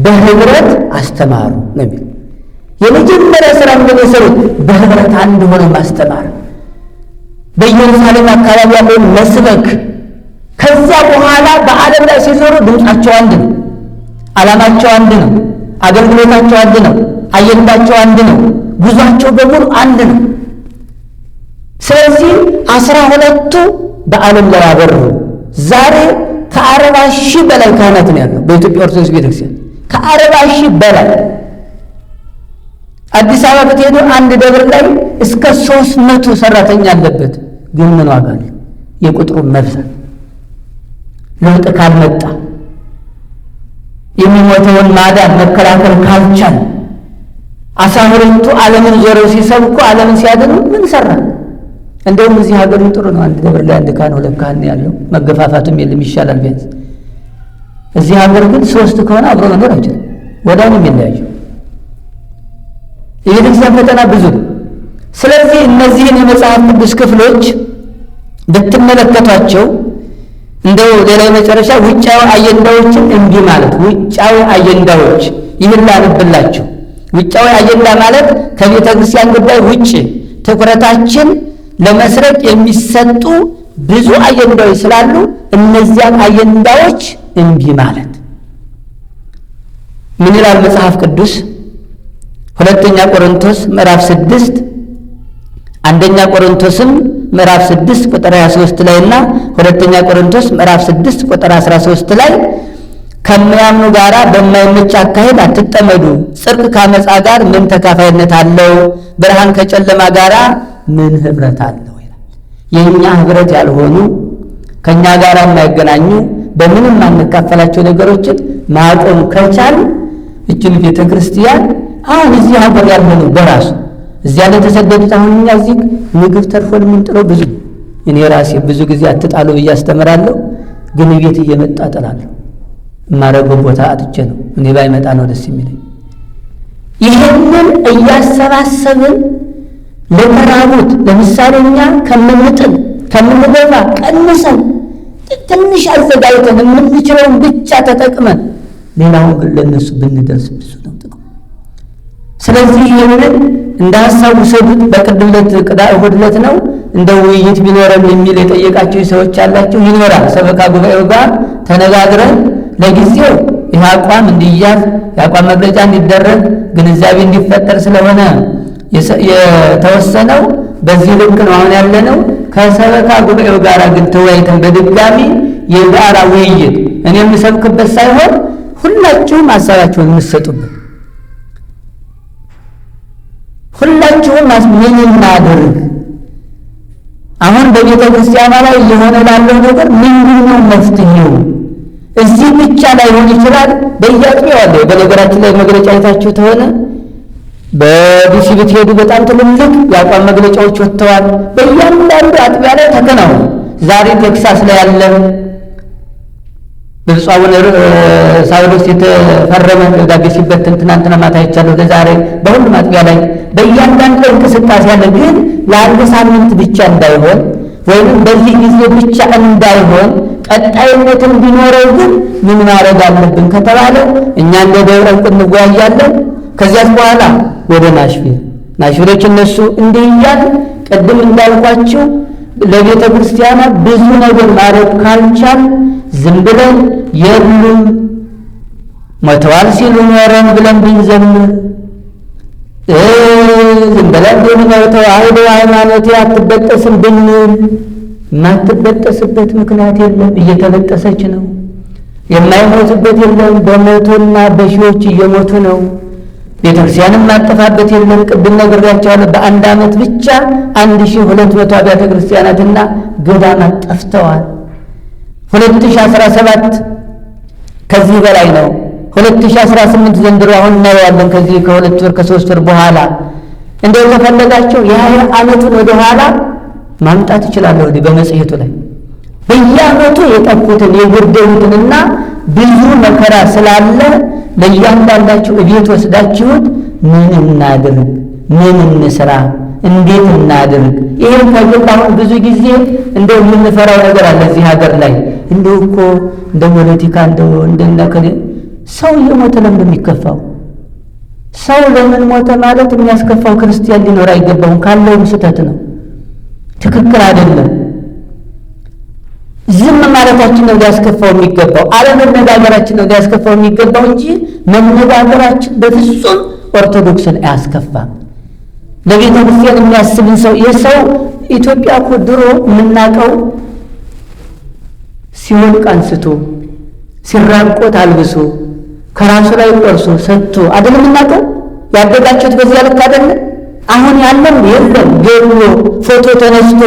በህብረት አስተማሩ ነው የሚል። የመጀመሪያ ስራ ምንድን ነው የሰሩት? በህብረት አንድ ሆነው ማስተማር፣ በኢየሩሳሌም አካባቢ ያለውን መስበክ። ከዛ በኋላ በዓለም ላይ ሲዞሩ ድምፃቸው አንድ ነው፣ ዓላማቸው አንድ ነው፣ አገልግሎታቸው አንድ ነው፣ አጀንዳቸው አንድ ነው፣ ጉዟቸው በሙሉ አንድ ነው። ስለዚህ 12ቱ በዓለም ላይ አበሩ። ዛሬ ከ40,000 በላይ ካህናት ነው ያለው በኢትዮጵያ ኦርቶዶክስ ቤተክርስቲያን፣ ከ40,000 በላይ። አዲስ አበባ ብትሄዱ አንድ ደብር ላይ እስከ 300 ሰራተኛ አለበት። ግን ምን ዋጋ አለው? የቁጥሩ መብዛት ለውጥ ካልመጣ፣ የሚሞተውን ማዳን መከላከል ካልቻል፣ 12ቱ ዓለምን ዞረው ሲሰብኩ ዓለምን ሲያድኑ ምን ሰራ? እንደውም እዚህ ሀገሩ ጥሩ ነው። አንድ ደብር ላይ አንድ ካህን ሁለት ካህን ያለው መገፋፋቱም የለም፣ ይሻላል ቢያንስ። እዚህ ሀገር ግን ሶስት ከሆነ አብሮ መኖር አይችልም። ወዲያው ነው የሚለያዩ። የቤተክርስቲያን ፈተና ብዙ ነው። ስለዚህ እነዚህን የመጽሐፍ ቅዱስ ክፍሎች ብትመለከቷቸው እንደው ሌላ የመጨረሻ ውጫዊ አጀንዳዎችን እምቢ ማለት። ውጫዊ አጀንዳዎች ይህን ላንብላችሁ። ውጫዊ አጀንዳ ማለት ከቤተ ክርስቲያን ጉዳይ ውጭ ትኩረታችን ለመስረቅ የሚሰጡ ብዙ አጀንዳዎች ስላሉ እነዚያን አጀንዳዎች እምቢ ማለት። ምን ይላል መጽሐፍ ቅዱስ? ሁለተኛ ቆሮንቶስ ምዕራፍ 6፣ አንደኛ ቆሮንቶስም ምዕራፍ 6 ቁጥር 23 ላይና ሁለተኛ ቆሮንቶስ ምዕራፍ 6 ቁጥር 13 ላይ ከሚያምኑ ጋራ በማይመች አካሄድ አትጠመዱ። ጽድቅ ከአመፃ ጋር ምን ተካፋይነት አለው? ብርሃን ከጨለማ ጋራ ምን ህብረት አለው? ይላል። የኛ ህብረት ያልሆኑ፣ ከኛ ጋር የማይገናኙ፣ በምንም የማንካፈላቸው ነገሮችን ማቆም ከቻል እችን ቤተ ክርስቲያን አሁን እዚህ ሀገር ያለነው በራሱ እዚያ ለተሰደዱት አሁን እኛ እዚህ ምግብ ተርፎን የምንጥለው ብዙ፣ እኔ ራሴ ብዙ ጊዜ አትጣሉ ብዬ አስተምራለሁ፣ ግን ቤት እየመጣ እጥላለሁ። የማደርገው ቦታ አጥቼ ነው። እኔ ባይመጣ ነው ደስ የሚለኝ። ይህንን እያሰባሰብን ለተራቡት ለምሳሌ እኛ ከምንጥል ከምንገፋ ቀንሰን ትንሽ አዘጋጅተን የምንችለውን ብቻ ተጠቅመን ሌላውን ግን ለእነሱ ብንደርስ ብዙ ነው ጥቅሙ። ስለዚህ ይህንን እንደ ሀሳብ ውሰዱት። በቅድም ዕለት እሑድ ዕለት ነው እንደ ውይይት ቢኖረን የሚል የጠየቃቸው ሰዎች አላቸው። ይኖራል። ሰበካ ጉባኤው ጋር ተነጋግረን ለጊዜው ይህ አቋም እንዲያዝ የአቋም መግለጫ እንዲደረግ ግንዛቤ እንዲፈጠር ስለሆነ የተወሰነው በዚህ ልክ ነው አሁን ያለነው። ከሰበካ ጉባኤው ጋር ግን ተወያይተን በድጋሚ የጋራ ውይይት እኔ የምሰብክበት ሳይሆን ሁላችሁም ሀሳባችሁን የምትሰጡበት፣ ሁላችሁም ምን እናድርግ፣ አሁን በቤተ ክርስቲያኗ ላይ እየሆነ ላለው ነገር ምንድን ነው መፍትሄው? እዚህ ብቻ ላይሆን ይችላል፣ በየአጥቢያው አለ። በነገራችን ላይ መግለጫ አይታችሁ ተሆነ በዲሲ ብትሄዱ በጣም ትልልቅ የአቋም መግለጫዎች ወጥተዋል። በእያንዳንዱ አጥቢያ ላይ ተከናውኑ። ዛሬ ቴክሳስ ላይ ያለ በብፁዕ አቡነ ሳዊሮስ የተፈረመ ደብዳቤ ሲበተን ትናንትና ማታ አይቻለሁ። ለዛሬ በሁሉም አጥቢያ ላይ በእያንዳንዱ ላይ እንቅስቃሴ አለ። ግን ለአንድ ሳምንት ብቻ እንዳይሆን ወይም በዚህ ጊዜ ብቻ እንዳይሆን ቀጣይነት እንዲኖረው ግን ምን ማድረግ አለብን ከተባለ እኛ እንደ ደብረ ዕንቁ እንወያያለን። ከዚያስ በኋላ ወደ ናሽቪል፣ ናሽቪሎች እነሱ እንዲህ እያልን ቅድም እንዳልኳችሁ ለቤተ ክርስቲያኗ ብዙ ነገር ማድረግ ካልቻል ዝም ብለን የሉም ሞተዋል ሲሉ ኖረን ብለን ብንዘምር ዝም ብለን ቢሆን ተዋህዶ ሃይማኖቴ አትበጠስም ብንል የማትበጠስበት ምክንያት የለም። እየተበጠሰች ነው። የማይሞቱበት የለም። በመቶና በሺዎች እየሞቱ ነው። ቤተክርስቲያንም ማጠፋበት የለም። ቅድም ነግሬያቸዋለሁ። በአንድ ዓመት ብቻ 1200 አብያተ ክርስቲያናትና ገዳማት ጠፍተዋል። 2017 ከዚህ በላይ ነው። 2018 ዘንድሮ አሁን እናየዋለን። ከዚህ ከሁለት ወር ከሶስት ወር በኋላ እንደው ከፈለጋቸው የ20 ዓመቱን ወደ ኋላ ማምጣት እችላለሁ። ወዲህ በመጽሔቱ ላይ በየዓመቱ የጠፉትን የጎደሉትንና ብዙ መከራ ስላለ ለእያንዳንዳችሁ እቤት ወስዳችሁት ምን እናድርግ፣ ምን እንስራ፣ እንዴት እናድርግ? ይሄን ከግል አሁን ብዙ ጊዜ እንደው የምንፈራው ነገር አለ እዚህ ሀገር ላይ እንደው እኮ እንደ ፖለቲካ እንደው እንደነከለ ሰው እየሞተ ለምን የሚከፋው? ሰው ለምን ሞተ ማለት የሚያስከፋው ክርስቲያን ሊኖር አይገባውም። ካለውም ስህተት ነው፣ ትክክል አይደለም። ዝም ማለታችን ነው ሊያስከፋው የሚገባው፣ አለመነጋገራችን ነው ሊያስከፋው የሚገባው እንጂ መነጋገራችን በፍጹም ኦርቶዶክስን አያስከፋም። ለቤተ ክርስቲያን የሚያስብን ሰው የሰው ኢትዮጵያ እኮ ድሮ የምናውቀው ሲወድቅ አንስቶ ሲራቆት አልብሶ ከራሱ ላይ ቆርሶ ሰጥቶ አይደለም የምናውቀው። ያደጋችሁት በዚያ ልክ አይደለም። አሁን ያለም የለም። ገድሎ ፎቶ ተነስቶ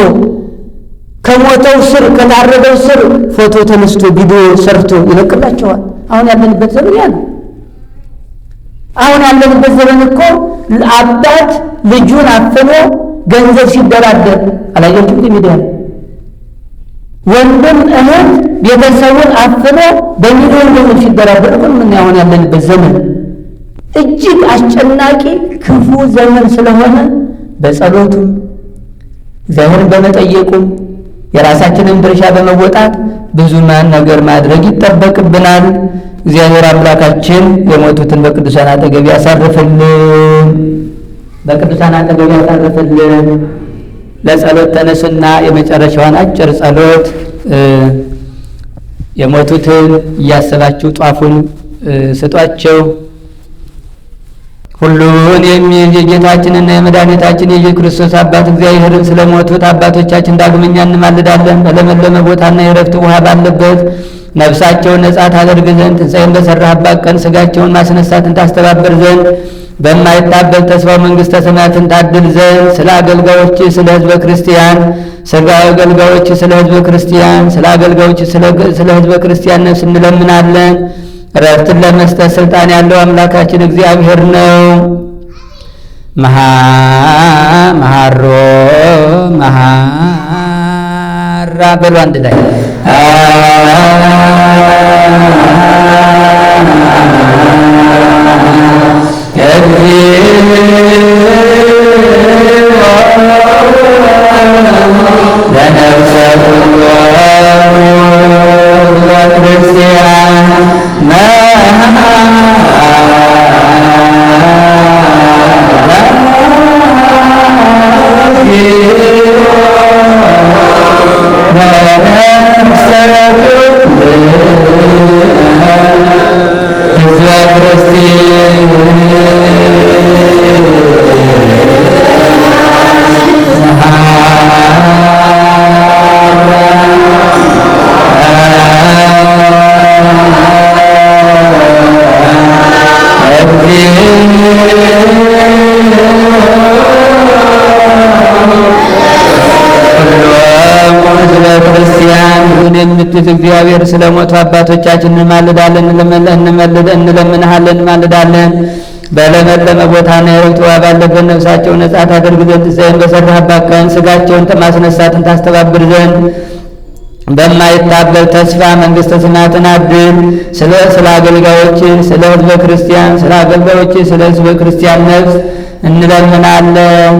ከሞተው ስር ከታረደው ስር ፎቶ ተነስቶ ቪዲዮ ሰርቶ ይለቅላቸዋል። አሁን ያለንበት ዘመን ያ ነው። አሁን ያለንበት ዘመን እኮ አባት ልጁን አፍኖ ገንዘብ ሲደራደር አላያችሁም? ሚዲያ ወንድም እህት ቤተሰቡን አፍኖ በሚሊዮን ገንዘብ ሲደራደር እኮ ምን አሁን ያለንበት ዘመን እጅግ አስጨናቂ ክፉ ዘመን ስለሆነ በጸሎቱም እግዚአብሔርን በመጠየቁም የራሳችንን ድርሻ በመወጣት ብዙ ነገር ማድረግ ይጠበቅብናል። እግዚአብሔር አምላካችን የሞቱትን በቅዱሳን አጠገብ ያሳርፍልን፣ በቅዱሳን አጠገብ ያሳርፍልን። ለጸሎት ተነሱና የመጨረሻዋን አጭር ጸሎት የሞቱትን እያሰባችሁ ጧፉን ስጧቸው። ሁሉን የሚይዝ የጌታችንና የመድኃኒታችን የኢየሱስ ክርስቶስ አባት እግዚአብሔርን ስለሞቱት አባቶቻችን ዳግመኛ እንማልዳለን። በለመለመ ቦታና የረፍት ውሃ ባለበት ነፍሳቸውን ነጻ ታደርግ ዘንድ ትንሣኤን በሠራህባት ቀን ሥጋቸውን ማስነሳትን ታስተባብር ዘንድ በማይታበል ተስፋው መንግሥተ ሰማያትን ታድል ዘንድ ስለ አገልጋዮች ስለ ሕዝበ ክርስቲያን ስለ አገልጋዮች ስለ ሕዝበ ክርስቲያን ስለ አገልጋዮች ስለ ሕዝበ ክርስቲያን ነፍስ እንለምናለን። ረፍትን ለመስጠት ስልጣን ያለው አምላካችን እግዚአብሔር ነው። መሃሮ መሃራ በሉ አንድ ላይ ለነፍሰ ክርስቲያን የምትት እግዚአብሔር ስለሞቱ አባቶቻችን እንማልዳለን፣ እንለምንሃለን፣ እንማልዳለን። በለመለመ ቦታና የረፍት ውሃ ባለበት ነፍሳቸውን ነጻ ታደርግ ዘንድ ትንሣኤን በሠራህባት ቀን ሥጋቸውን ማስነሳትን ታስተባብር ዘንድ በማይታበል ተስፋ መንግሥተ ሰማያትን አድል። ስለ አገልጋዮች ስለ ሕዝበ ክርስቲያን ስለ አገልጋዮች ስለ ሕዝበ ክርስቲያን ነፍስ እንለምናለን።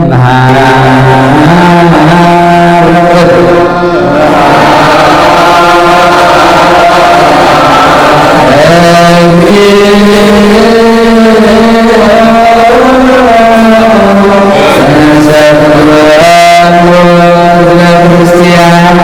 ክርስቲያን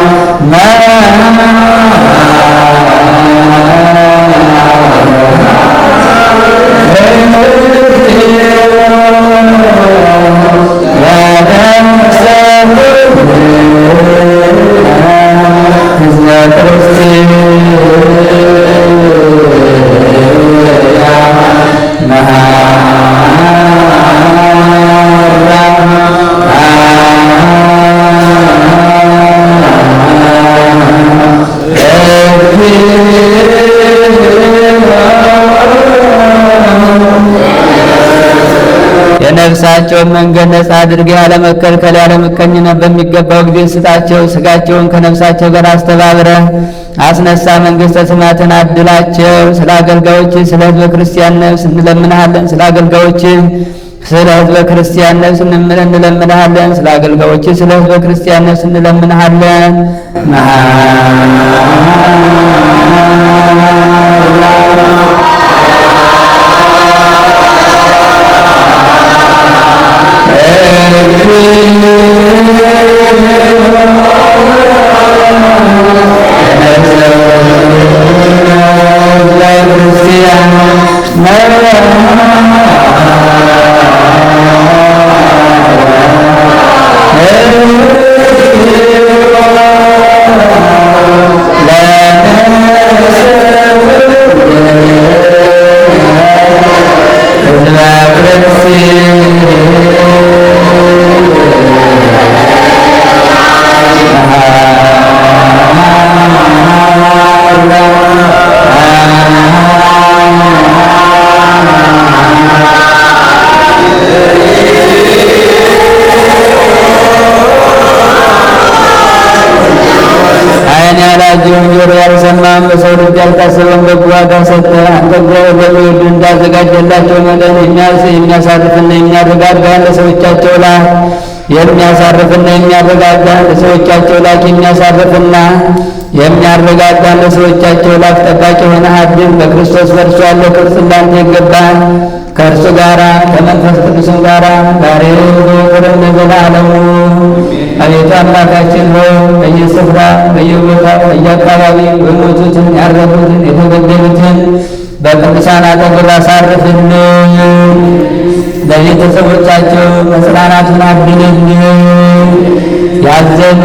የነፍሳቸውን መንገድ ነጻ አድርገህ ያለመከልከል ያለምቀኝነት በሚገባው ጊዜ ስጣቸው። ስጋቸውን ከነፍሳቸው ጋር አስተባብረህ አስነሳ። መንግሥተ ሰማያትን አድላቸው። ስለ አገልጋዮች ስለ ሕዝበ ክርስቲያን ነፍስ እንለምንሃለን። ስለ አገልጋዮች ስለ ሕዝበ ክርስቲያን ነፍስ እንለምንሃለን። ስለ አገልጋዮች ስለ ሕዝበ ክርስቲያን ነፍስ እንለምንሃለን። ዓይን ያላየውን ጆሮ ያልሰማውን በሰው ልብ ያልታሰበውን በጎ ዋጋ ሰጠ። አንተ እግዚአብሔር ለሚወዱ እንዳዘጋጀላቸው መጠን የሚያሳርፍና የሚያረጋጋ ለሰዎቻቸው ላክ። የሚያሳርፍና የሚያረጋጋ ለሰዎቻቸው ላክ። የሚያሳርፍና የሚያረጋጋ ለሰዎቻቸው ላክ። ጠባቂ የሆነ አድን። በክርስቶስ በእርሱ ያለ ክብር ላንተ ይገባል። ከእርሱ ጋራ ከመንፈስ ቅዱስም ጋራ ዛሬ ዘወትርም ለዘላለሙ። አቤቱ አምላካችን ሆይ በየስፍራ በየቦታው በየአካባቢው የሞቱትን ያረፉትን የተገደሉትን በቅዱሳን አጠገብ አሳርፍልን። ለቤተሰቦቻቸው መጽናናቱን አድልልን። ያዘኑት፣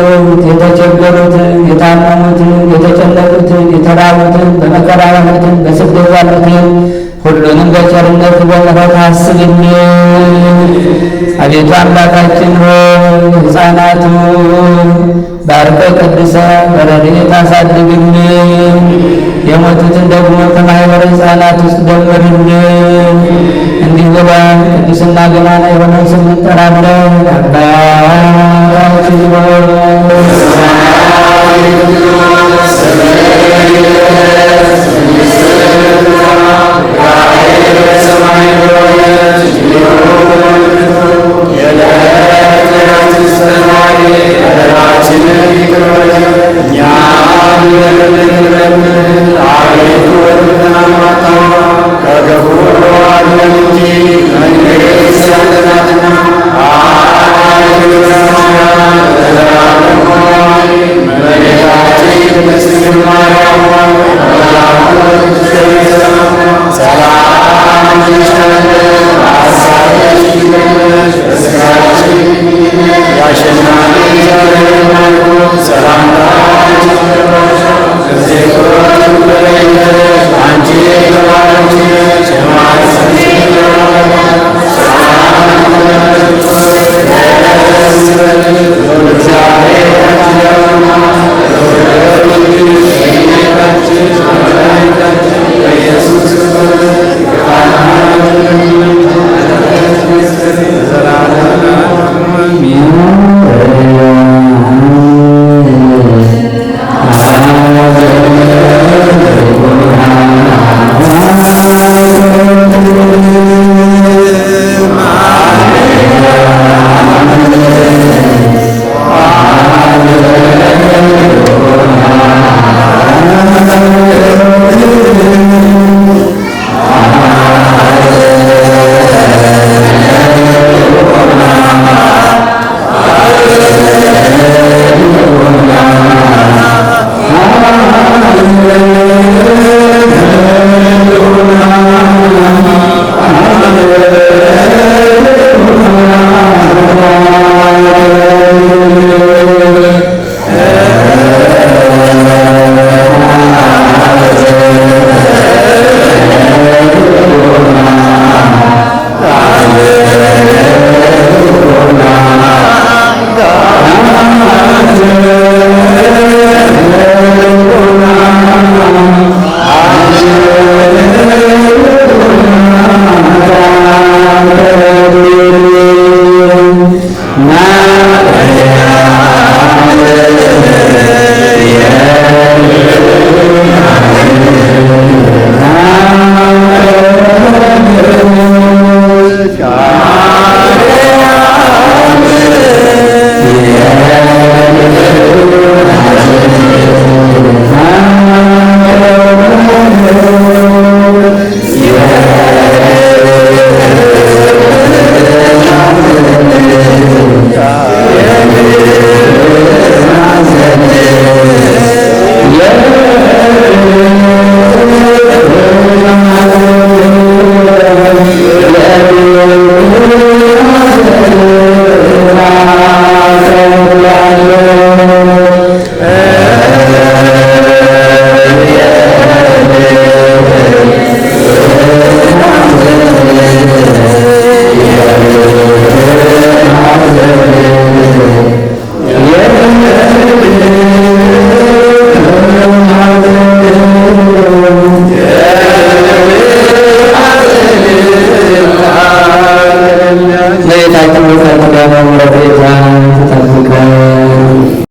የተቸገሩትን፣ የታመሙትን፣ የተጨነቁትን፣ የተራቡትን፣ በመከራ ያሉትን፣ በስደት ያሉትን ሁሉንም በቸርነት በምሕረት አስብልን። አቤቱ አምላካችን ሆይ ሕፃናቱ ባርከ ቀድሰ በረድኤት አሳድግልን። የሞቱትን ደግሞ ከማኅበረ ሕፃናት ውስጥ ደምርልን። እንዲህ ብለን ቅዱስና ገናና የሆነውን ስም እንጠራለን። አባታችን ሆይ Amen.